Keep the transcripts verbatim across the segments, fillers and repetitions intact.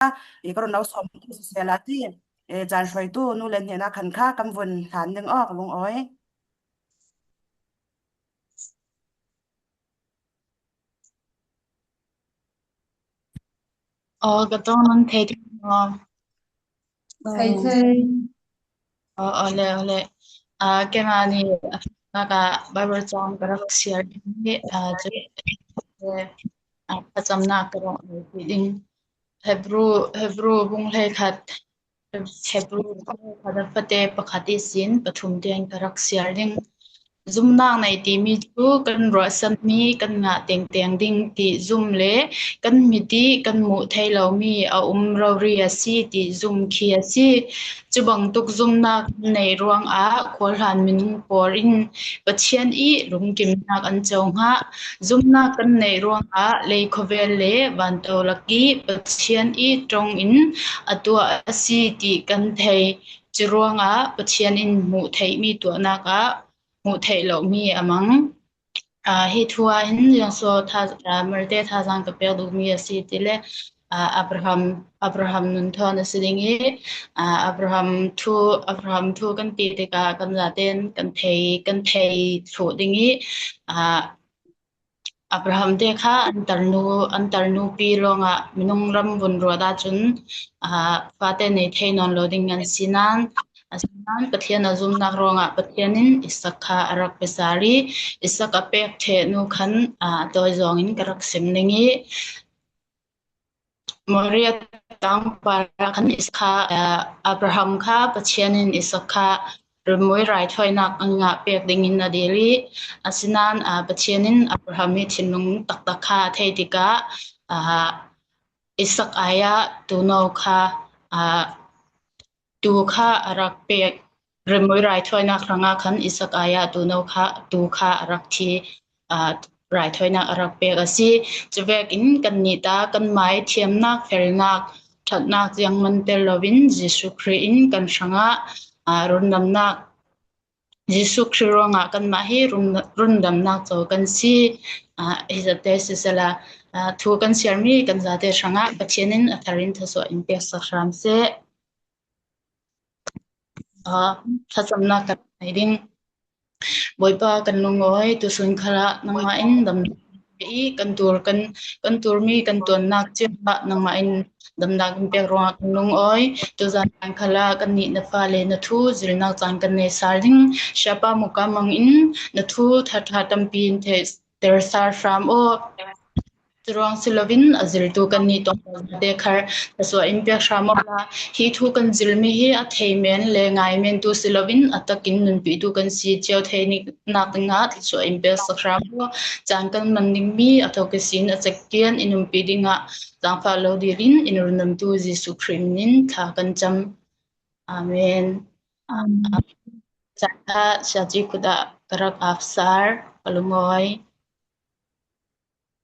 i ka run lo sawm tu sisela ti, e, caan hruaitu nu le hnena khan kha kan vun hlan ding aw ka lungawi. Aw, ka tawng nan thei thei maw? Thei thei. Aw, aw le, aw le. Ah, keimah nih a naka Bible chang ka rak siar ding hi, ah, cu, ah, thlacamnak ka rak ngei ding. Hebru, Hebru bung hleikhat, Hebru bung hleikhat a fate pakhat ihsin pathum tiang ka rak siar ding. Zumnak nei timi cu kan ruahsanmi kan ngah tengteng ding ti zum le kan mit i kan muh thei lomi a um rori a si ti zum khi a si. Cu bantuk zumnak kan neih ruangah khualhlan minung pawl in Pathian i lungkimnak an co hnga. Zumnak kan neih ruangah lei khawvel le vanto lak i Pathian i ṭong in a tuah a si ti kan thei. Cu ruangah Pathian in hmuh theihmi tuahnak ah hmuh theih lomi a mang. Ah, hi thu ah hin ziangso tha, ah, malte thazaang ka pek duhmi a si ti le, ah, Abraham, Abraham nun thawn a si ding i, ah, Abraham thu, Abraham thu kan ti tikah kan zaten kan thei, kan thei thluh ding i, ah, Abraham te kha an tarnu, an tarnupi lawngah minung ram vun ruat ahcun, aa, fate nei thei nawn lo ding an si nain, a si nain Pathian a zumnak ruangah Pathian in Isak kha a rak pe sari, Isak a pek ṭheh nu khan, aa, a tawi zawng in ka rak sim ding i, Moria tangpar ah khan Isak kha, aa, Abraham kha Pathian in Isak kha rimawi raithawinak an ngah pek dingin a dil i, asinain, aa, Pathian in Abraham i thinlung taktak kha a thei tikah, aa, Isak ai ah tuuno kha, aa, tuu kha a rak pek, rimawi raithawinak hrangah khan Isak ai ah tuuno kha, tuu kha a rak thi, aa, raithawinak a rak pek a si. Cuvekin kannih ta kanmai thiamnak, felnak, ṭhatnak ziang man tel loin Jesuh Khrih in kan hrangah, aa, rundamnak, Jesuh Khrih ruangah kanmah hi run-, rundamnak co kan si. Aa, hi zate sisela, aa, thu kan siarmi kan zate hrangah Pathian in a thar in thluachuah in pek sak hram seh. Aa, thlacamnak kan nei ding. Bawipa kan lungawi, tusun khalah nangmah in damnak i kan tur, kan, kan turmi kan tuannak cio ah nangmah in damnak in pek ruangah kan lungawi. Tuzan caan khalah kannih na fale na thu zirnak caan kan nei sal ding. Siapa Muka Mang in na thu thatha tampi in theih ter sal hram aw. Curuang si loin a zirtu kannih tongpal zate khar thluachuah in pek hram awla, hi thu kan zirmi hi a thei men le ngai mentu si loin a takin nunpitu kan si cio thei nih nak dingah thluachuah in pek sak hram aw. Caan kan man dingmi a thawk ihsin a cektian in umpi dingah zaangfah lo dil in in rundamtu Jesuh Khrih min in thla kan cam. Amen. Amen. Caan kha siaci kut ah ka rak ap sar, ka lungawi.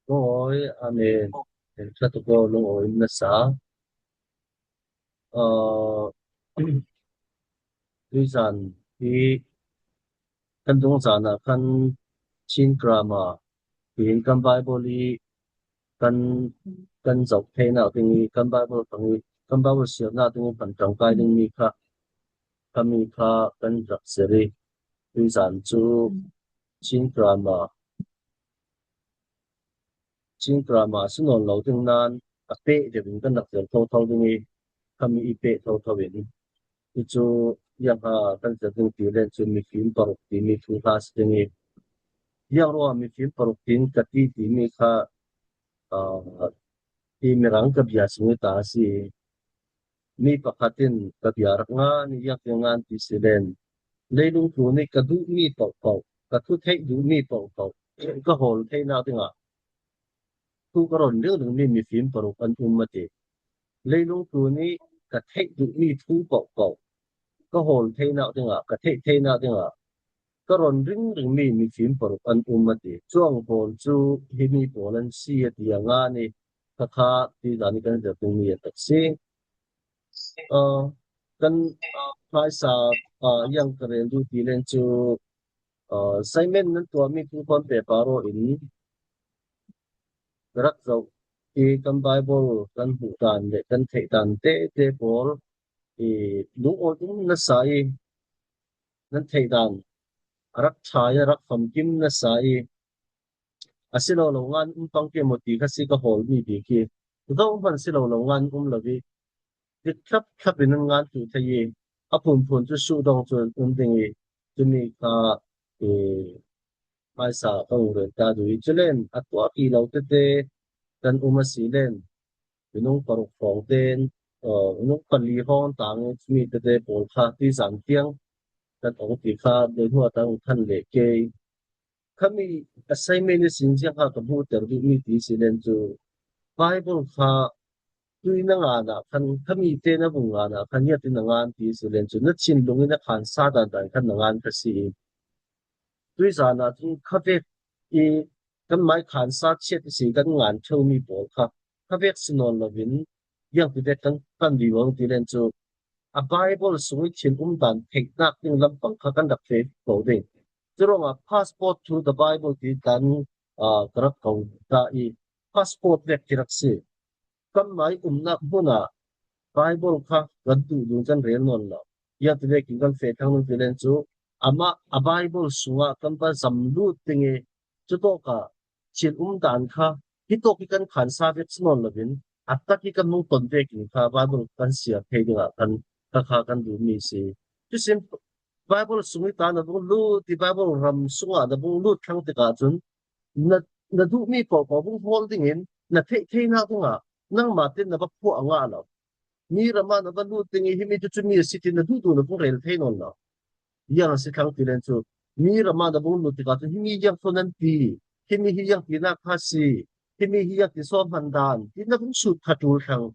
Lungawi, amen. Ṭha tuk aw, lungawi in na sa. Aa, tuizan hi kan dungzan ah khan Chin grammar tiin kan Bible i kan, kan zoh theinak ding i kan Bible hrang i kan Bible siarnak ding i kan ṭangkai dingmi kha, khami kha kan rak zir i tuizan cu Chin grammar Chin grammar a si nawn lo ding nain a peh deuh in kan rak zir thotho ding i, khami i peh thotho in. Cucu ziang ha kan zir ding ti len cu mifim paruk timi thu hla si ding i, ziang ruangah mifim paruk tiin ka ti timi kha, aa, hi Mirang ka bia sung i ta a si. Mi pakhat in ka bia rak ngan i, ziangtin ngan ti si len, leilung tlun i ka duhmi paohpaoh, ka thu theih duhmi paohpaoh ka hawl theinak dingah thu ka rawn ringringmi mifim paruk an um, a ti. Leilung tlun i ka theih duhmi thu paohpaoh ka hawl theinak dingah, ka theih theinak dingah ka rawn ringringmi mifim paruk an um, a ti. Cuang pawl cu himi pawl an si, a ti a ngan i, kha kha tuizan i kan zir dingmi a tak si. Aa, kan hmaisa, aa, ziang ka rel duh ti len cu, aa, assignment nan tuahmi thu khuan pehpar aw in ka rak zoh i kan Bible kan hmuh dan le kan theih dan tete pawl i lungawi um nasa i, nan theih dan a rak ṭha i a rak famkim nasa i, a si lo lo ngan um pang ke maw ti kha si ka hawl mi bik hi. Zo hman si lo lo ngan um lo i, dik thlap thlap in nan ngan tuh thei i, a phunphun cu suhdawng cu um ding i, cumi kha i, hmaisa ka hung rel ta duh i, culen a tuak i lo tete kan um a si len, minung paruk hrawng ten, minung pali hrawng tang i, cumi tete pawl kha tuizan tiang kan ong ti kha dei hnuah tang kan leh kei. Khami assignment ihsin ziang kha ka hmuhter duhmi ti si len cu Bible kha tui na ngan ah khan, khami te na vung ngan ah khan, ziatin na ngan ti si len cu na thinlung in na khansa dan dan khan na ngan kha si i, tuizan ah cun khavek i kan mai khansa chiat ihsin kan ngan ṭheumi pawl kha khavek si nawn loin, ziangtivek kan kan vivo ti len cu a Bible sung i thil um dan theihnak ding lampang kha kan rak feh ko ding. Curuangah Passport Through the Bible ti dan, aa, ka rak ko ta i, passport vek hi rak si. Kanmai umnak hmun ah Bible kha kan duh ding kan rel nawn lo. Ziangtivekin kan feh thlang ding ti len cu, amah a Bible sungah kan va zam lut ding i, cutawkah thil um dan kha hitawk i kan khansa vek si nawn loin, a tak i kan hung ton vekin kha Bible kan siar thei dingah kan, kha kha kan duhmi si. Cusin Bible sung i ta na vung lut i, Bible ram sungah na vung lut thlang tikah cun na, na duhmi paohpaoh vung hawl dingin na theih theinak dingah nangmah tin na va phuah a ngah lo. Mi ram ah na va lut ding i, himi cu cumi a si ti na duhduh na vung rel thei nawn lo. Ziang a si thlang ti len cu, mi ram ah na vung lut tikah cun, himi ziang so nan ti, himi hi ziang tinak kha si, himi hi ziang ti so hman dan ti na vung sut kha ṭul thlang.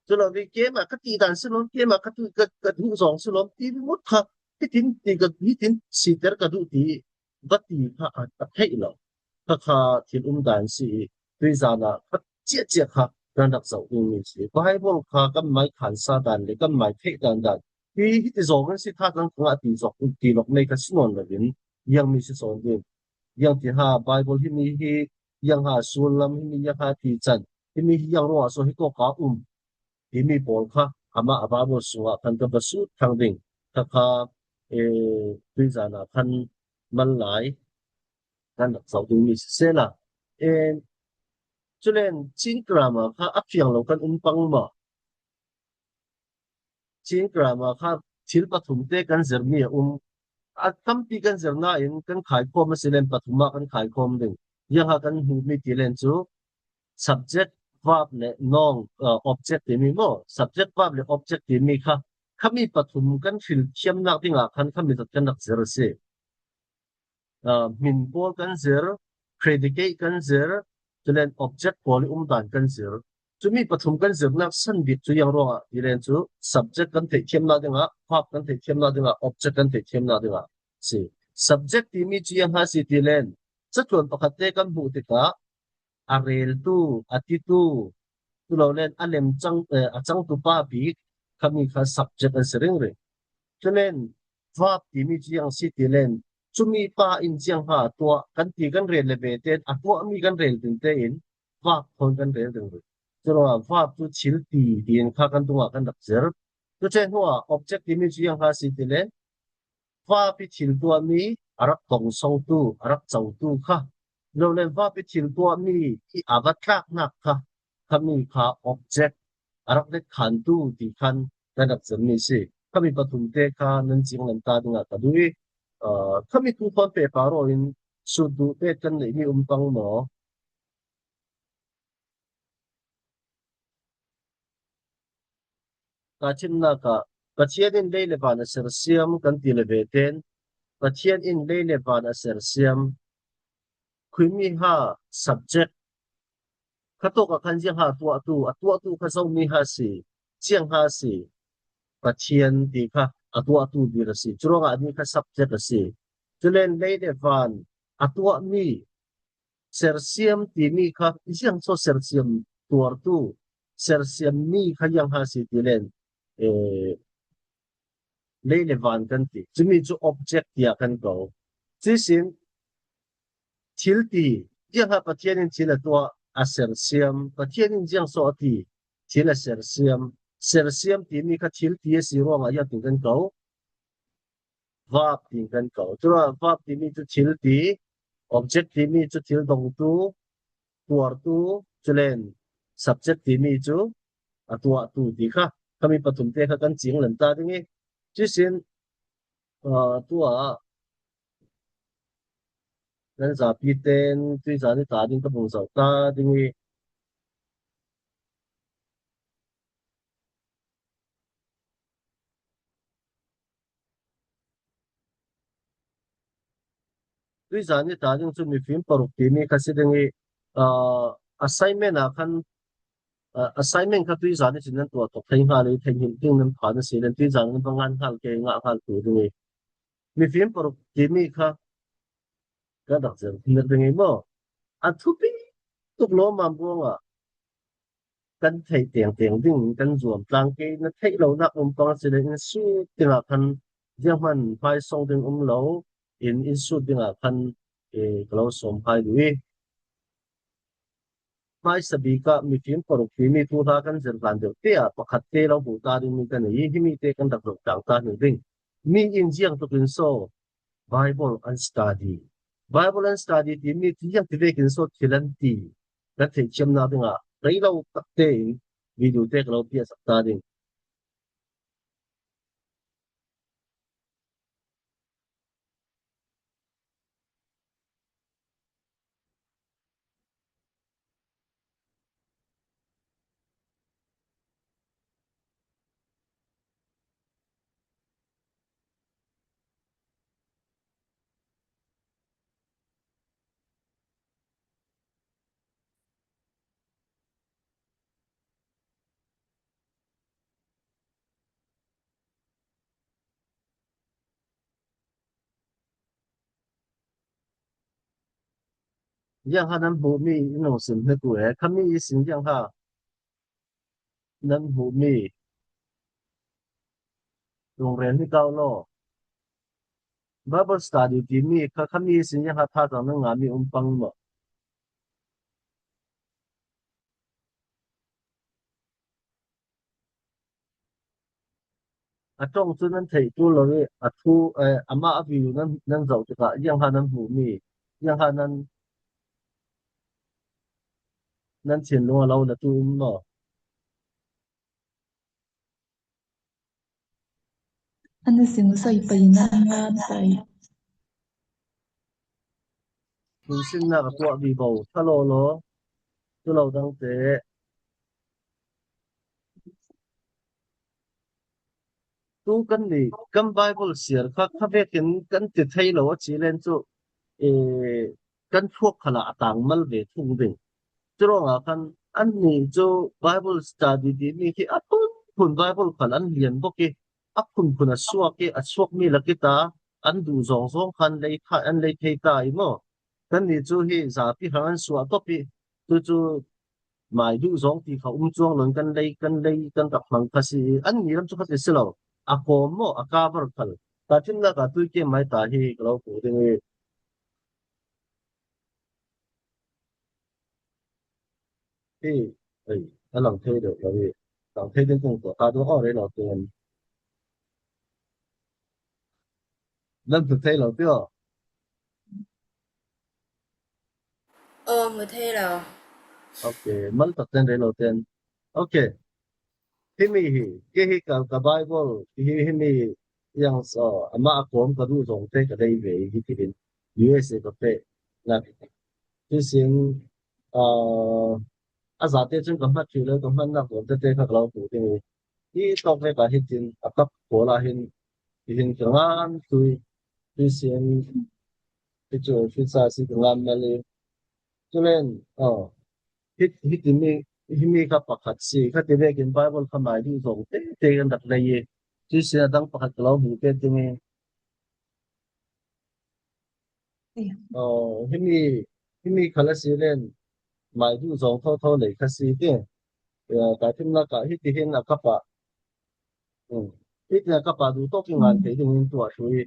Culo ve, keimah ka ti dan si lawm, keimah ka tu, ka, ka duh zawng si lawm, ti ringawt kha hitin ti ka, hitin siter ka duh ti va ti kha a, a theih lo. Kha kha thil um dan si i, tuizan ah kha ciahciah kha kan rak zoh dingmi si. Bible kha kan mai khansa dan le kan mai theih dan dan hi, hiti zawng in si kha kan kha ngah ti zawk, ti lawk nei kha si nawn loin, ziangmi si sawn ding. Ziang ti ha Bible himi hi, ziang ha sullam himi, ziang ha ti can himi hi, ziang ruangah so hi kawka um timi pawl kha amah a Bible sungah khan kan va sut thlang ding. Kha kha, ee, tuizan ah khan mal lai kan rak zoh dingmi sisehla. Ee, culen Chin grammar kha a fiang lo kan um pang maw? Chin grammar kha thil pathum te kan zirmi a um. A tampi kan zir nain kan khaikhawm a si len pathum ah kan khaikhawm ding. Ziang kha kan hmuhmi ti len cu subject, verb le noun, aa, object timi maw? Subject, verb le object timi kha khami pathum kan hrilthiamnak dingah khan khami zat kan rak zir a si. Aa, hmin pawl kan zir, predicate kan zir, culen object pawl i um dan kan zir. Cumi pathum kan zirnak san bik cu ziang ruangah ti len cu subject kan theihthiamnak dingah, verb kan theihthiamnak dingah, object kan theihthiamnak dingah si. Subject timi cu ziang ha si ti len, catluan pakhat te kan hmuh tikah a reltu, a titu, culo len a lem cang, eh, a cangtu pa bik khami kha subject an si ringring. Culen verb timi cu ziang si ti len, cumi pa in ziang ha a tuah kan ti kan rel le ve tein a tuahmi kan rel ding tein verb thawn kan rel ding rih. Curuangah verb cu thil ti tiin kha kan tungah kan rak zir. Cuceh hnuah object timi cu ziang kha si ti le, verb i thil tuahmi a rak tongsongtu, a rak cotu kha, lo le verb i thil tuahmi i a va tlaknak kha, khami kha object a rak let khantu ti khan kan rak zirmi si. Khami pathum te kha nan cinglam ta dingah ka duh i, aa, khami tu thawn pehpar aw in sut duh pet kan neihmi um pang maw? Ka thimnak ah Pathian in lei le van a sersiam kan ti le ve tein, Pathian in lei le van a sersiam, khuimi ha subject, kha tawk ah khan ziang ha a tuahtu, a tuahtu kha zomi ha si, ziang ha si, Pathian ti kha a tuahtu dil a si. Curuangah a ni kha subject a si. Culen lei le van a tuahmi, sersiam timi kha ziang so sersiam tuartu, sersiammi kha ziang ha si ti len, eh, lei le van kan ti. Cumi cu object tiah kan ko. Cuisin thil ti, ziang ha Pathian in thil a tuah, a sersiam, Pathian in ziang so a ti, thil a sersiam. Sersiam timi kha thil ti a si ruangah ziang tin kan ko. Verb tin kan ko. Tua verb timi cu thil ti, object timi cu thil dongtu, tuartu, culen subject timi cu a tuahtu ti kha khami pathum te kha kan cing lan ta ding i. Cusin, aa, tua kan zapi ten tuizan i ta ding ka bung zoh ta ding i. Tuizan i ta ding cu mifim paruk timi kha si ding i, aa, assignment ah khan, aa, assignment kha tuizan i cun nan tuah tuk thei hnga le thei hmanh ding nan phan a si len tuizan nan va ngan hngal ke ngah hngal tu ding i. Mifim paruk timi kha kan rak zir ding i maw? A thupi tuk lawmmam ruangah kan theih tengteng ding kan zuam tlang ke, na theih lonak um pang a si le in sut dingah khan zianghman hmaisawng ding um lo in, in sut dingah khan, eh, ka lo sawm hai duh i. Hmaisa bik ah mifim paruk timi thu hla kan zir hlan deuh te ah pakhat te lo hmuh ta ding mi kan i, himi te kan rak zoh tlang ta hnu ding. Mi in ziang tuk in so Bible an study. Bible an study timi ziang ti vekin so thil an ti. Kan theihchiamnak dingah rei lo tak tein video te ka lo piahsak ta ding. Ziangha nan hmuhmi in hong sim hnik u e, khami i sin ziangha nan hmuhmi lungrel hnik au law. Bible study timi kha khami i sin ziangha thazaang nan ngahmi um pang maw? A ṭong cu nan theih ṭul lo i a thu, eh, amah a view nan, nan zoh tikah ziangha nan hmuhmi, ziangha nan, nan thinlung a lo na tu um maw? An i sing soi pai na an ngan pai. Hmuhsinnak a tuah vivo, ṭha lawlaw, cu lo dangte. Tu kannih kan Bible siar kha kha vekin kan ti thei lo a ci len cu, eh, kan thluak khalah a tangmal ve thung ding. Curuangah khan annih cu Bible study timi khi a phunphun Bible khal an lian bawk i, a phunphun a suak i, a suakmi lak i ta an duh zawngzawng khan lei kha an lei thei ta i maw? Kannih cu hi zapi hrang an suah tawp i, tu cu mai duh zawng ti kha um cuang lo in kan lei, kan lei, kan rak hmang kha si i, annih lam cu kha si lo. A kawm maw, a cover khal. Tahṭhimnak ah tui ke mai ta hi ka lo hmuh ding i. Hi, ei, a lang thei deuh lo hi. Lang thei ding kong tuah ka duh aw rei lo ten. Nan hmu thei lo ti aw. Aw, hmu thei lo. Ok, mal tak ten rei lo ten. Ok. Himi hi, kei hi ka, ka Bible, hi, himi yang so, amah a kawm ka duh zong te ka dei ve hi tihin U S A ka peh nak. Hi sin, ah, a zate cun ka hmat hrih lo, ka hmatnak zong tete kha ka lo hmuh ding i. Hi tawk vek ah hitin a kap pawl ah hin, hi hin ka ngan tui, hi sin, hi cu office ah si ka ngan mal i. Culen, oh, hi, hi timi, himi kha pakhat si, kha ti vekin Bible kha mai duh zong tete kan rak lei i. Cuih sin a dang pakhat ka lo hmuh pet ding i. Aw, himi, himi khal a si len, mai duh zong thotho lei kha si ti. Tahṭhimnak ah hitihin a kap ah, um, hitihin a kap ah duh tawk i ngan thei dingin tuah ṭhu i.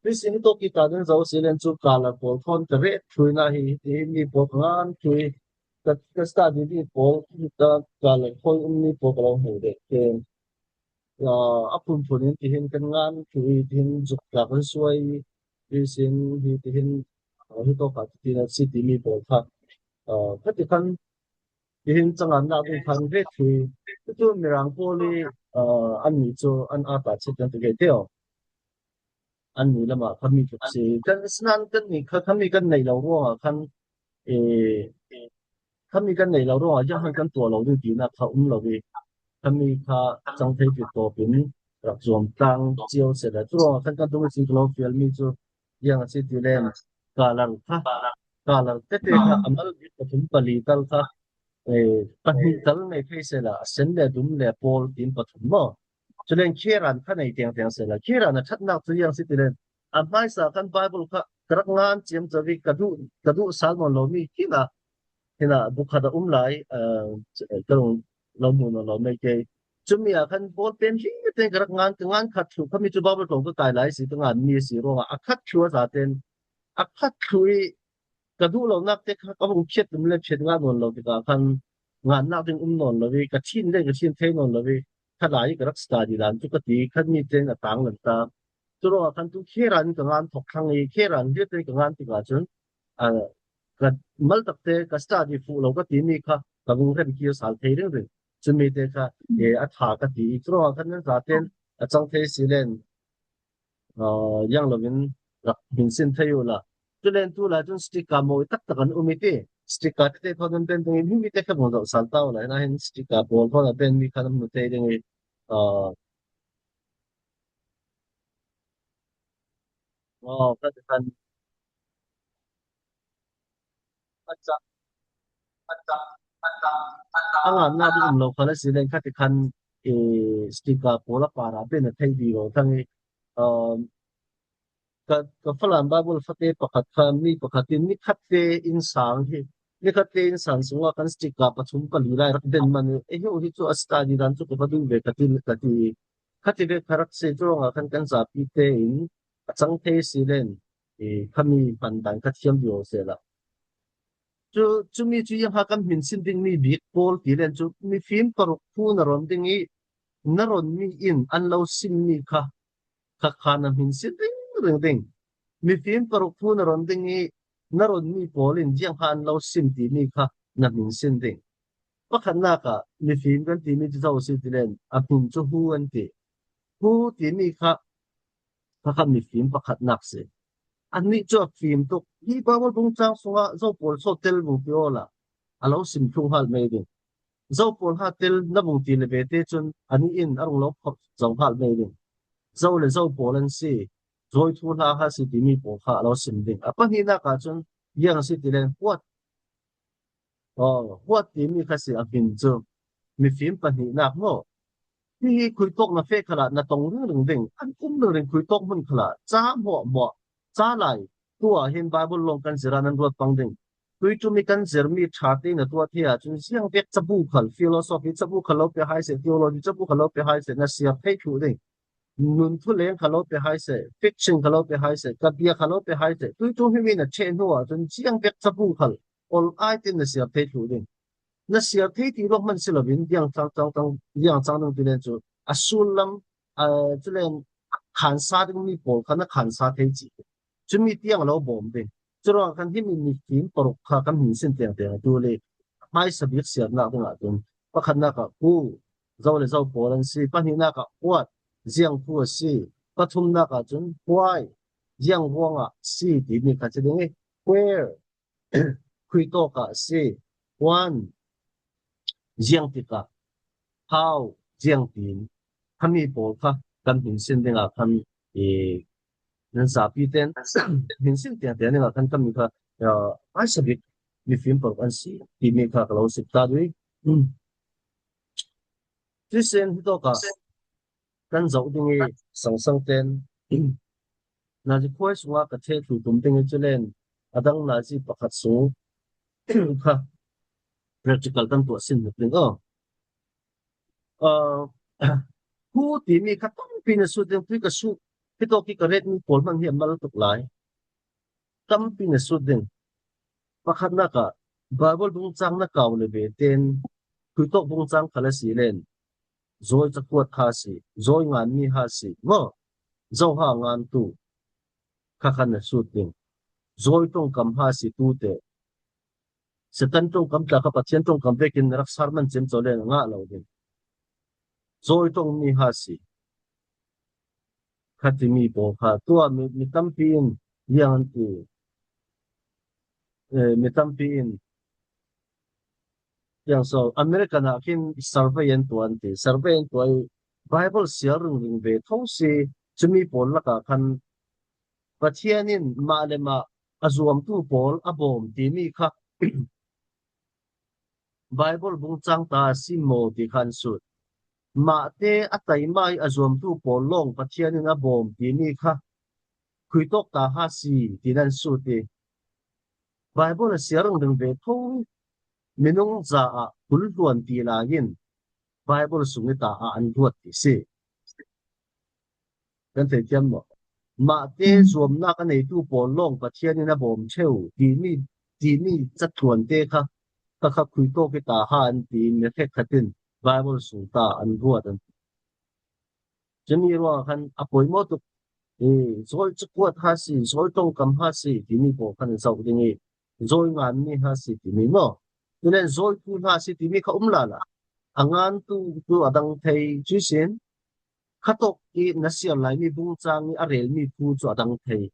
Hi sin hi tawk i ta ding zo si len cu kala pawl thawn ka ret ṭhu i na hi, hitihin mi pawl ka ngan ṭhu i. ka, ka study mi pawl, ka, ka lengkhoi um mi pawl ka lo hmu dek. Ke, a, a phunphun in tihin kan ngan thu i, tihin zuk ka kan suai i sin hi, tihin, a, hi to ka tihin a si ti mi pawl kha. A, ka ti khan, tihin chang an nak ding khan ve thu i, tu tu Mirang pawl i, a, an ni chu an a ta chit kan ti ve teo. An ni lamah khami tuk si. Kan sinan kan ni kha, khami kan neih lo ruangah khan, eh, khami kan neih lo ruangah hian khan kan tuah lo ding tihna kha um lo i. Khami kha chang thei tih tawpin rak zuam tlang chiau se la. Chu ruangah khan kan tung sin ka lo fial mi chu hiang a si ti len, colour kha, colour te te kha a mal bik pathum pali tal kha, eh, pahnih tal nei thei se la, a sen le a dum le a pawl tin pathum maw. Chulen Kheran kha nei tiang tiang se la. Kheran a thatnak chu hiang si ti len, a hmaisa khan Bible kha ka rak ngan chiam chavi ka duh, ka duh sal nawn lo mi kila, hina bu khat a um lai, eh, ka rung lo hmu nawn lo mai kei. Chumi a khan ball pen hli ten ka rak ngan, ka ngan khat thlu khami chu Bible tlawng ka kai lai si, ka ngan mi si ruangah a khat thlu a za ten, a khat thlu i ka duh lo nak te kha ka hung phiat um le phiat nga nawn lo tikah khan ngannak ding um nawn lo i, ka thin le ka thin thei nawn lo i, kha lai i ka rak study dan chu ka ti, khan mi ten a tang lan ta. Chu ruangah khan tu Kheran ka ngan thawk thlang i, Kheran hliat te ka ngan tikah chun, a, ka mal tak te ka study fuh lo ka ti mi kha ka vung rem kir sal thei ring ring. Chumi te kha, e, a tha ka ti i, chu ruangah khan nan za ten a chang thei si len, a, yang lovin rak min sin thei uh la. Chu len tu lai chun sticker mawi tak tak an um i ti. Sticker te te thawn an ben ding i, mi mi te kha vung zoh sal ta uh la. Hina hin sticker pawl thawn a ben mi khan an mu thei ding i, a, aw, ka ti khan. A nganna ding um lo kha la si len kha ti khan, eh, sticker pawl a par a ben a thei di lo thang i, um, ka, ka Falam Bible fate pakhat kha mi pakhat in ni khat te in sang hi, ni khat te in sang sungah kan sticker pathum pali lai rak ben man i, eh, hi chu a study dan chu ka va duh ve ka ti, ka ti. Kha ti ve kha rak si chu ruangah khan kan zapi te in a chang thei si len, eh, khami hman dan kha thiam viau se la. Chu, chumi chu hiang kha kan hmin sin ding mi bik pawl ti len chu mifim paruk thu na rawn ding i, na rawn mi in an lo sim mi kha, kha kha na hmin sin ring ring ding. Mifim paruk thu na rawn ding i, na rawn mi pawl in hiang kha an lo sim ti mi kha na hmin sin ding. Pakhatnak ah mifim kan ti mi chu zo si ti len, a hmin chu hu an ti. Hu ti mi kha, kha kha mifim pakhatnak si. A nih chu a fim tuk. Hi Bible bung chang sungah zo pawl saw tel vung ti aw la, a lo sim thlung hal mai ding. Zo pawl ha tel na vung ti le ve te chun a ni in a rung lo phawrh zo hal mai ding. Zo le zo pawl an si, zawi thu hla ha si ti mi pawl kha a lo sim ding. A pahnihnak ah chun hiang a si ti len, huat, aw, huat ti mi kha si a hmin chu. Mifim pahnihnak maw? Hi hi khuitawk na feh khalah na tong ringring ding, an um ringring khuitawk hmun khalah, cha hmuah hmuah, cha lai, tu ah hin Bible lawng kan zir a nan ruat pang ding. Tui ṭum i kan zir mi ṭha te na tuah thei ah chun ziang vek chabu khal, philosophy chabu khal lo pe hai seh, theology chabu khal lo pe hai seh, na siar thei thluh ding. Nun thuleng kha lo pe hai seh, fiction kha lo pe hai seh, ka bia kha lo pe hai seh, tui ṭum hi mi na ṭheh hnu ah chun ziang vek chabu khal, ol ai tin na siar thei thluh ding. Na siar thei ti ruang hman si lovin, ziang chang chang chang, ziang chang ding ti len chu, a sul lam, a, chu len, a khansa ding mi pawl kha na khansa thei chi. Chumi tiang a lo bawm ding. Churuangah khan himi mifim paruk kha kan hmin sin tiang tiang a tu le, hmaisa bik siarnak dingah tun, pakhatnak ah hu, zo le zo pawl an si, pahnihnak ah what, ziang thu a si, pathumnak ah chun why, ziang ruangah si ti mi kha si ding i, where, khuitawk ah si, when, ziang tikah, how, ziang tiin, khami pawl kha kan hmin sin dingah khan i, nan zapi ten hmin sin tiang tiang dingah khan khami kha, a, hmaisa bik mifim paruk an si ti mi kha ka lo sip ta dui. Tuisin hi tawkah kan zoh ding i, sangsang ten, nazi khuai sungah ka theh thlu tum ding i, chu len a dang nazi pakhat sung kha practical kan tuah sin hmuk ding aw. A, hu ti mi kha tampi na sut ding, tui ka sut, hi tawk hi ka ret mi pawl hman hi a mal tuk lai. Tampi na sut ding. Pakhatnak ah, Bible bungchang na kau le ve ten, khuitawk bungchang kha la si len, zawi cakuat ha si, zawi nganmi ha si, maw, zo ha ngantu, kha khan na sut ding. Zawi ṭawngkam ha si tute, Satan ṭawngkam tla kha Pathian ṭawngkam vekin rak sermon cem co len a ngah lo ding. Zawi ṭawngmi ha si, kha timi pawl kha tua mi, mi tampi in liang an ti, eh, mi tampi in, tiang so, American ah khin survey an tuah an ti. Survey an tuah i Bible siar ringring ve tho si, cumi pawl lakah khan Pathian in mah le mah a zuamtu pawl a bawm timi kha Bible bungchang ta a sim maw ti khan sut. Mahte a taima i a zuamtu pawl lawng Pathian in a bawm timi kha khuitawk ta ha si ti nan sut i. Bible a siar ringring ve tho minung za ah kul hluan ti lai in Bible sung i ta ah an luat ti si. Kan thei thiam maw? Mahte zuamnak a neitu pawl lawng Pathian in a bawm ṭheu timi, timi catluante kha, kha kha khuitawk i ta ha an ti mi hrekkhat in Bible sung ta an luat an ti. Cumi ruangah khan a poimaw tuk, i, zawi cakuat ha si, zawi ṭawngkam ha si timi pawl khan a zoh ding i, zawi nganmi ha si timi maw? Tulen zawi thu ha si timi kha um lala. A ngantu cu a dang thei cuisin, khatawk i na siar lai mi bungchang i a relmi thu cu a dang thei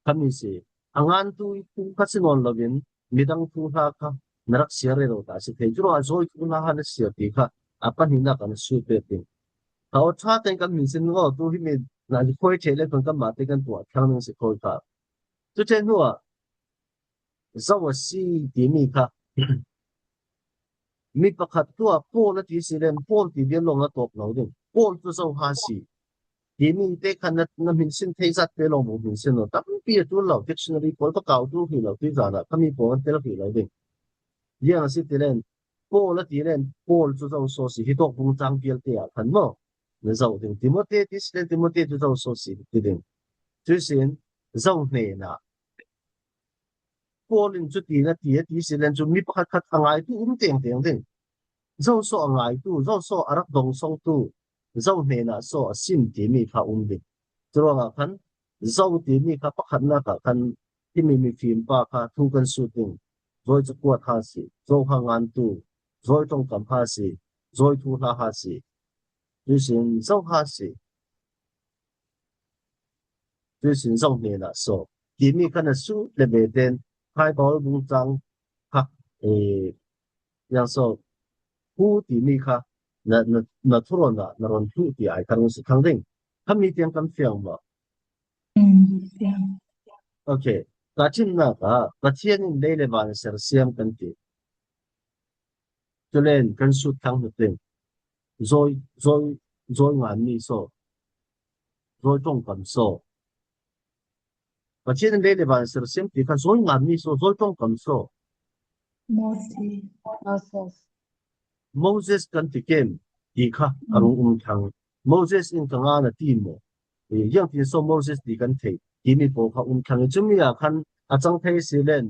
khami si. A ngantu i thu kha si nawn loin midang thu hla kha na rak siar rero ta si thei. Curuangah zawi thu hla kha na siar ti kha a pahnihnak ah na sut pek ding. Ka aw ṭha tein kan min sin ngaw tu himi na likhuai ṭheh le kan kanmah te kan tuah thlang ding si khawi kha. Cuṭhen hnuah zo a si timi kha mi pakhat tuah Paul a ti si len Paul ti vial lawng a tawp lo ding. Paul cu zo ha si timi te khan na, na hminsin thei zat te lawng bu hminsin lo. Tampi a ṭul lo, dictionary pawl ka kau ṭul hrih lo, tui zan ah khami pawl an tel hrih lo ding. Ziang a si ti len Paul a ti len Paul cu zo saw si, hi tawk bungtlang vialte ah khan maw na zoh ding. Timote ti si len Timote cu zo saw si ti ding. Cuisin zo hnenah Paul in cuti na ti a ti si len cu mi pakhat khat a ngaitu um tengteng ding. Zo saw a ngaitu, zo saw a rak dong songtu, zo hnenah saw a sim timi kha um ding. Curuangah khan zo timi kha pakhatnak ah khan himi mifim pa kha thu kan sut ding. Zawi cakuat ha si, zo ha ngantu, zawi ṭongkam ha si, zawi thuhla ha si. Cuisin zo ha si. Cuisin zo hnenah saw timi kha na sut le ve ten khai Baibal bungtlang kha, eh, yang saw hu timi kha na, na, na thurawn ah na rawn hluh ti ai kha rung si thang ding. Khami tiang kan fiang maw? Mm, fiang. Okay. Ka ṭhimnak ah Pathian in lei le van a sersiam kan ti. Culen kan sut thang hnu ding. Zawi, zawi, zawi nganmi saw, zawi ṭongkam saw. Pathian in lei le van sersiam ti kha zawi nganmi saw, zawi ṭongkam saw. Moses. Moses. Moses kan ti kem ti kha a rung um thang. Moses in ka ngan a ti maw? Eh, ziang tin saw Moses ti kan thei timi pawl kha um thang. Cumi ah khan a cang thei si len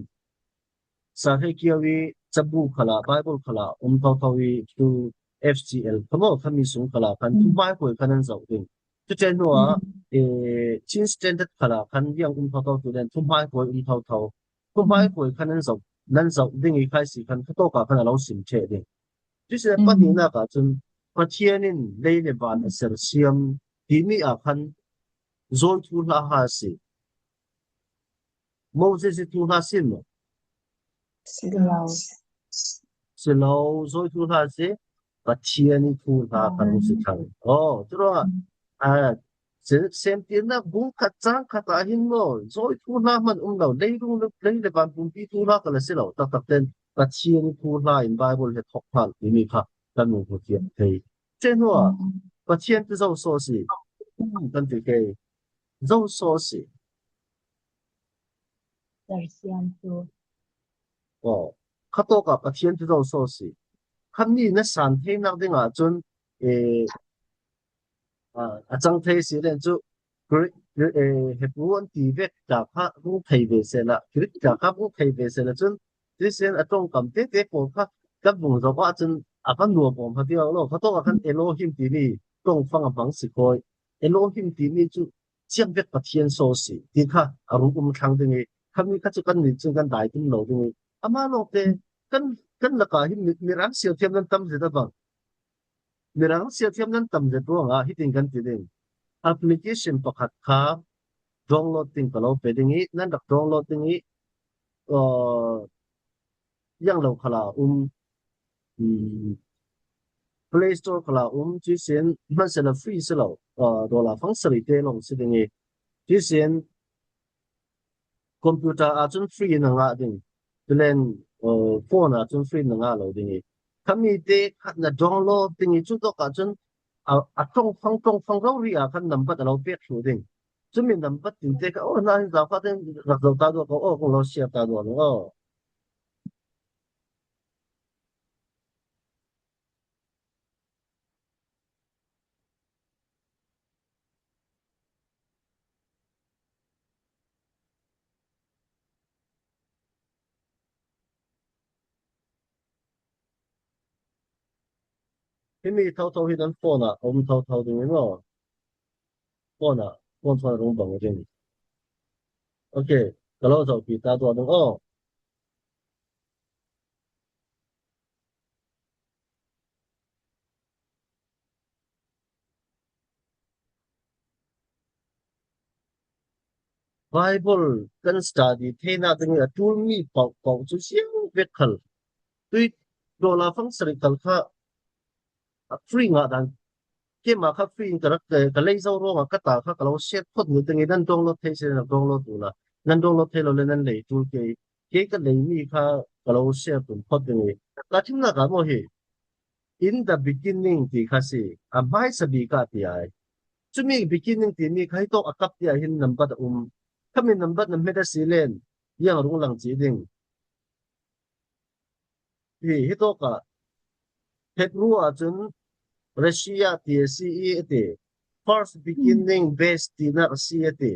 Sarhei kio i cabu khalah, Bible khalah um thotho i tu F C L kha maw khami sung khalah khan thuhmai khuai kha nan zoh ding. Cuṭen hnuah, eh, Chin Standard khalah khan ziang um thotho tu len thuhmai khuai um thotho. Thuhmai khuai kha nan zoh, nan zoh ding i khai si khan kha tawkah khan a lo sim ṭheh ding. Cuihsin a pahnihnak ah cun Pathian in lei le van a sersiam timi ah khan zawi thuhla ha si. Moses i thuhla si maw? Si lo. Si lo, zawi thuhla si. Pathian i thuhla kha rung si thang. Oh, curuangah, ah, se-, semtirnak bung khat cang khat ah hin maw, zawi thuhla hman um lo, leirung le, lei le van pumpi thuhla kha la si lo, taktak ten Pathian i thuhla in Bible he thawk hal timi kha kan rung hmu thiam thei. Cuih hnuah Pathian cu zo saw si kan ti ke, zo saw si. Sersiam cu. Aw, kha tawkah Pathian cu zo saw si. Khami na san theinak dingah cun, eh, ah, a cang thei si len cu Greek, Greek, eh, Hebrew an ti vek ta kha rung thei ve sehla, Greek ta kha rung thei ve sehla cun Tuisin a ṭongkam tete pawl kha kan hmu zawk ahcun a va nuam awm ha viau lo. Kha tawkah khan Elohim timi ṭongfang a hmang si khawi. Elohim timi cu ziang vek Pathian saw si ti kha a rung um thlang ding i, khami kha cu kannih cun kan dai tum lo ding i, amah lawngte kan, kan lakah hi mi, mirang siathiam nan tam zet a bang. Mirang siathiam nan tam zet ruangah hitin kan ti ding. Application pakhat kha download ding ka lo pe ding i, nan rak download ding i, uh, ziang lo khalah um, um, Play Store khalah um, cuisin hmansehla free si lo, uh, dollar fang sarih te lawng si ding i, cuisin computer ah cun free na ngah ding, tulen, uh, phone ah cun free na ngah lo ding i, khami te kha na download ding i, cu tawkah cun a, a ṭongfang, ṭongfang rori ah khan nambat a lo pek thluh ding. Cumi nambat tin te kha, oh, na hin zau kha ding rak zo ta duak ko, oh, kong lo share ta duak ding, oh. Himi thotho hi nan phone ah a um thotho ding in maw? Phone ah, phone phone rung bang ding. Ok, ka lo zohpi ta duak ding aw. Bible kan study theihnak ding i a ṭulmi paohpaoh cu ziang vek khal, tui dollar fang sarih khal kha a free ngah dan. Keimah kha free in ka rak, ka lei zo ruangah ka ta kha ka lo share phot ning ding i, nan download thei si le nan download uhla, nan download thei lo le nan lei ṭul ke. Kei ka leimi kha ka lo share tum phot ding i. Ka thimnak ah maw hi, in the beginning ti kha si, a hmaisa bik ah ti ai. Cumi beginning timi kha hi tawk a kap ti ah hin nambat a um. Khami nambat na hmet a si len, ziang rung lang ci ding. Hi, hi tawk ah Hebru ah cun Reshia ti a si i a ti. First beginning, base tinak a si a ti.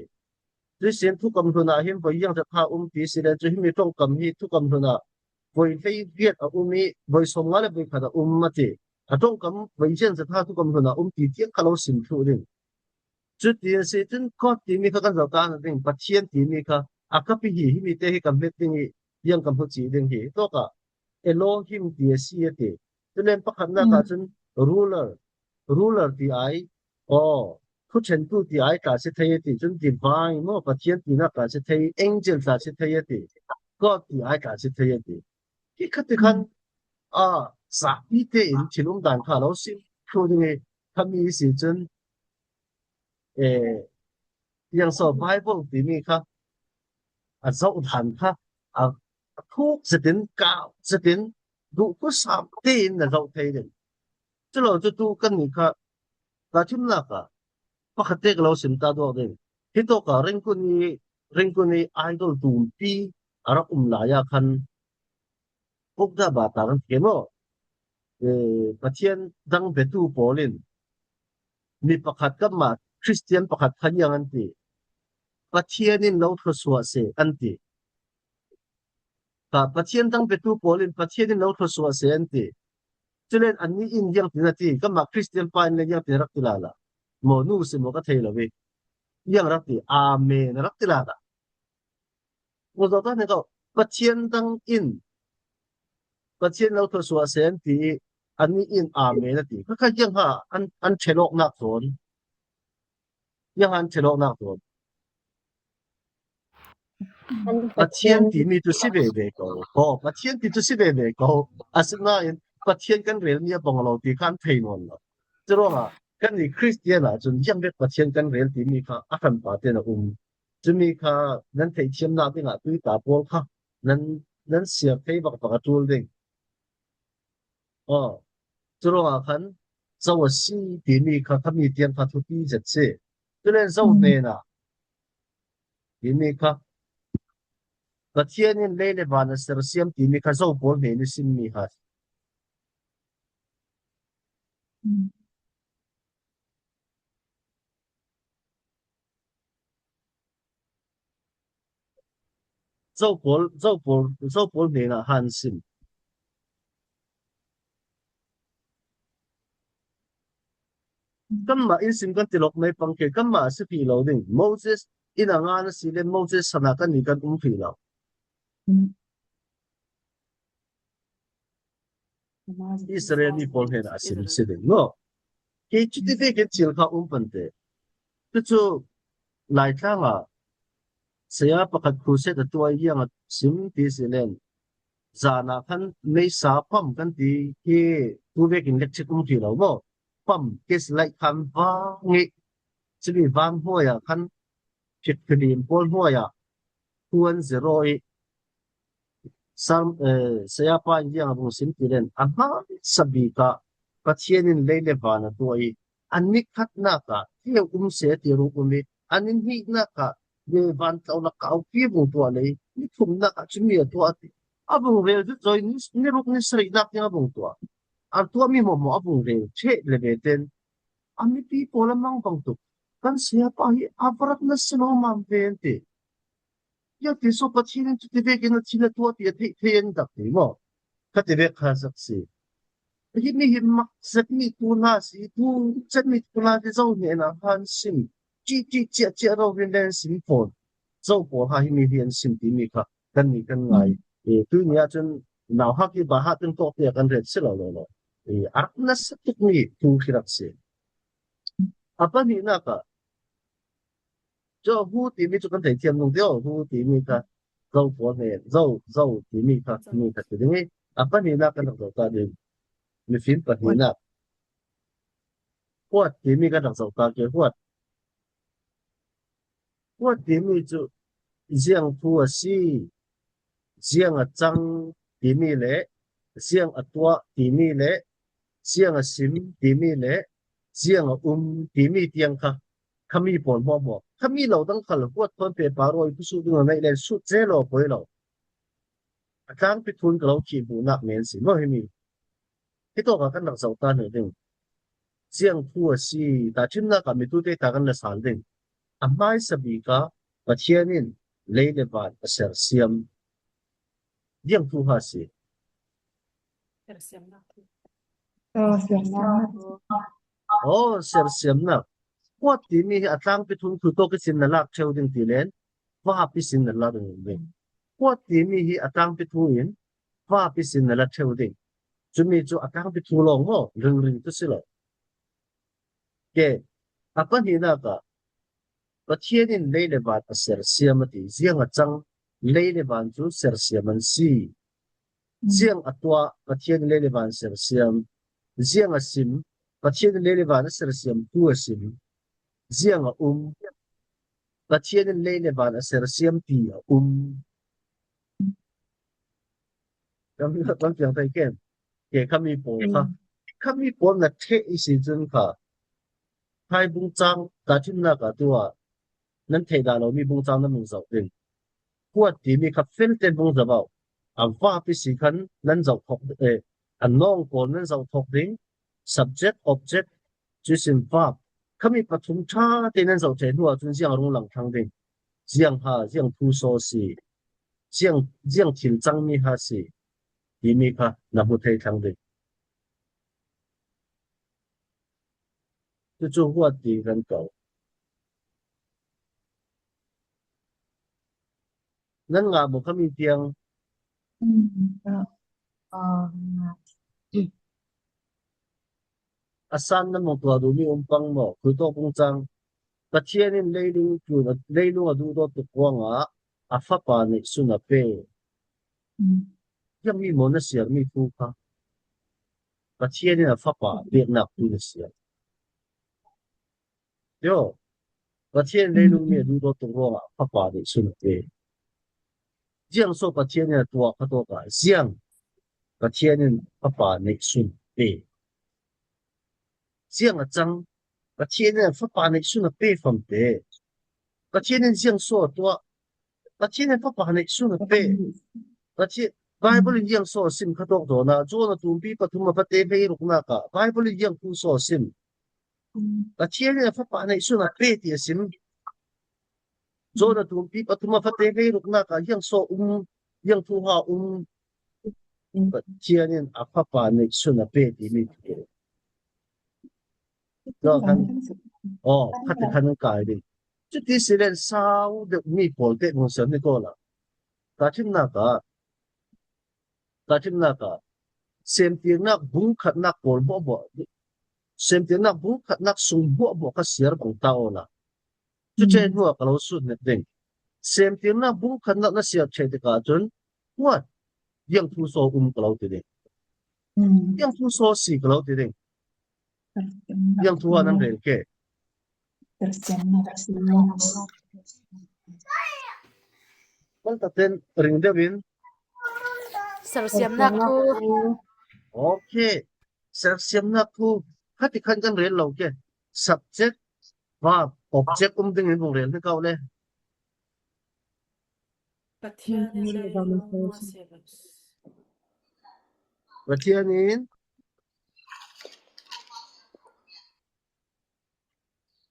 Cuihsin thukam hlun ah hin voi ziang ṭha um ti si le cu himi ṭongkam hi thukam hlun ah voi hleiriat a um i voi sawmnga le voi khat a um a ti. A ṭongkam voi ziang ṭha thukam hlun ah um ti tiang kha lo sim thluh ding. Cuti a si cun God timi kha kan zoh ta ding, Pathian timi kha a kap i hi, himi te hi ka hmet ding i, ziang ka hmu cih ding hi. Hi tawk ah Elohim ti a si a ti. Tulen pakhatnak ah cun ruler, ruler ti ai, aw, thuṭhentu ti ai tla si thei a ti. Cun divine maw, Pathian tinak tla si thei, angel tla si thei a ti. God ti ai tla si thei a ti. Hi kha ti khan, a, zapi tein thil um dan kha lo sim thluh ding i, khami si cun, eh, ziang so Bible timi kha a zoh dan kha a, a thuk zetin, kau zetin, duhkhusam tein na zoh thei ding. Culo cu tu kannih kha ka thimnak ah pakhat te ka lo sim ta duak ding. Hi tawk ah Ringkun i, Ringkun i idol tumpi a rak um lai ah khan Ukda bata kan ti maw? Eh, Pathian dang biatu pawl in mi pakhat kanmah Kristian pakhat kha ziang an ti. Pathian in lo thluasuah seh an ti. Ka Pathian dang biatu pawl in Pathian in lo thluasuah seh an ti. Culen annih in ziang tin a ti, kanmah Kristian pa in le ziang tin a rak ti lala. Maw nu si maw ka thei lo i. Ziang rak ti, amen a rak ti lala. Kung zawtah nih kau, Pathian dang in, Pathian lo thluasuah seh an ti i, annih in amen a ti. Kha kha ziang ha an, an ṭhelawknak zawn. Ziang ha an ṭhelawknak zawn. Pathian timi cu si veve ko. Aw, Pathian ti cu si veve ko. Asinain Pathian kan relmi a bang lo ti kha an thei nawn lo. Curuangah kannih Kristian ah cun ziang vek Pathian kan rel timi kha a hranpa tein a um. Cumi kha nan theihthiamnak dingah tuita pawl kha nan, nan siar thei vakvak a ṭul ding. Aw, curuangah khan zo a si timi kha khami tiang kha thupi zet si. Culen zo hnenah timi kha Pathian in lei le van a sersiam timi kha zo pawl hnen i simmi kha. Zo pawl, Zo pawl, Zo pawl hnenah han sim. Kanmah in sim kan ti lawk mai pang ke, kanmah a si hrih lo ding. Moses in a ngan a si le Moses sanah kanni kan um hrih lo. Israel mi pawl hnenah a sim si ding maw? Kei cuti vekin cil kha um pante. Cucu Laitlangah saya pakhat crusade a tuah i ziang a sim ti si len. Zanah khan meisa pam kan ti hi, tu vekin lecture um hrih lo maw? Pam, gas light khan vang i, cumi vang hnuai ah khan phikphilim pawl hnuai ah khuan zero i, Sam, eh, sayapa in ziang a vung sim ti len, a hmaisa bik ah Pathian in lei le van a tuah i, a ni khatnak ah theu um se ti rung um i, a ni hnihnak ah le van tlo lak ah aupi vung tuah le i, ni thumnak ah cumi a tuah ti. A vung rel cu zawi ni, ni ruk ni sarihnak tiang a vung tuah. A tuahmi hmuahhmuah a vung rel ṭheh le ve ten, a mipi pawl a mang bang tuk. Kan sayapa hi a varat nasa lawmmam ve an ti. Ziangti so Pathian in cuti vekin a thin a tuah ti a theih thei an dak ti maw? Kha ti vek kha sak si. Himi hi mak zetmi tu hna si, tu zetmi tu hna ti Zo hnenah khan sim. Cih, cih, ciah, ciah rori len sim fawn. Zo pawl ha himi hi an sim timi kha kannih kan ngai. E, tuni ah cun nauhak i bahak in tawk tiah kan ret si lo, lo, lo. E, a rak nasa tukmi tu khi rak si. A pahnihnak ah, Zo hu timi cu kan theithiam nung deuh, hu timi kha Zo pawl he, Zo, Zo timi kha, timi kha ti ding i, a pahnihnak kan rak zoh ta ding. Mifim pahnihnak. Huat timi kan rak zoh ta ke, huat. Huat timi cu ziang thu a si, ziang a cang timi le ziang a tuah timi le ziang a sim timi le ziang a um timi tiang kha khami pawl hmuahhmuah. Khami lo dang khal huat thawn pehpar aw i pusuh ding a ngeih len sut ce law poi lo. A tlangpi thun ka lo khih hmuhnak men si maw himi? Hitawk ah kan rak zoh ta hna ding. Ziang thu a si, tahṭhimnak ah mitute ta kan la sal ding. A hmaisa bik ah Pathian in lei le van a sersiam. Ziang thu ha si. Aw, sersiamnak. Huat timi hi a tlangpi thun khuitawk ihsin na lak ṭheu ding ti len, vap ihsin na la ring ding. Huat timi hi a tlangpi thu in vap ihsin na la ṭheu ding. Cumi cu a tlangpi thu lawng maw, ringring tu si lo. Ke, a pahnihnak ah Pathian in lei le van a sersiam a ti. Ziang a cang lei le van cu sersiam an si. Ziang a tuah Pathian in lei le van sersiam. Ziang a sim Pathian in lei le van a sersiam tu a sim. Ziang a um Pathian in lei le van a sersiam ti a um. Kan, kan fiang thei kem? Ke khami pawl kha. Khami pawl na ṭheh i si cun kha. Khai bungcang tahṭhimnak ah tu ah nan theih dah lomi bungcang nan vung zoh ding. Huat timi kha fel ten vung zoh uh. A vap i si khan nan zoh thawk, eh, a nawng pawl nan zoh thawk ding. Subject, object, cuihsin verb. Khami pathum ṭha tein nan zoh ṭheh hnu ahcun ziang a rung lang thlang ding. Ziang ha, ziang thu saw si, ziang, ziang thil cangmi ha si, timi kha na hmu thei thlang ding. Cucu huat ti kan ko. Nan ngah maw khami tiang? A san nan mong tuah duhmi um pang maw? Khuitawk bungcang. Pathian in leilung tlun, leilung a duhdawt tuk ruangah a fapa neihsun a pe. Ziangmi maw na siarmi thu kha? Pathian in a fapa peknak thu na siar. Tio, Pathian leilung mi a duhdawt tuk ruangah fapa neihsun a pe. Ziang so Pathian in a tuah kha tawk ah ziang Pathian in fapa neihsun a pe. Ziang a cang Pathian in a fapa neihsun a pe famte. Pathian in ziang so a tuah Pathian in fapa neihsun a pe. Pathian, Bible in ziang so a sim kha tawk dawn ah John a tumpi pathum a pate hleiruknak ah Bible in ziang thu so a sim. Pathian in a fapa neihsun a pe ti a sim. John a tumpi pathum a fate hleiruknak ah ziang saw um, ziang thuha um, Pathian in a fapa neih sun a pe timi thu. Tua khan, aw, khati khan an kai ding. Cuti si len sau deuh mi pawl te hong siam ni ko la. Tahṭhimnak ah, tahṭhimnak ah, semtirnak bung khatnak pawl buahbuah, semtirnak bung khatnak sung buahbuah kha siar bang ta aw la. Cucaah hnu ah ka lo sut net ding. Semtirnak bung khatnak na siar ṭheh tikah cun, what? Ziang thu saw um ka lo ti ding. Ziang thu saw si ka lo ti ding. Ziang thu ah nan rel ke. Kaltak ten ring deuh in. Sersiamnak thu. Okay. Sersiamnak thu. Khati khan kan rel lo ke. Subject, verb, object um dingin vung rel ni kau le. Pathian in lei le van a si lo. Pathian in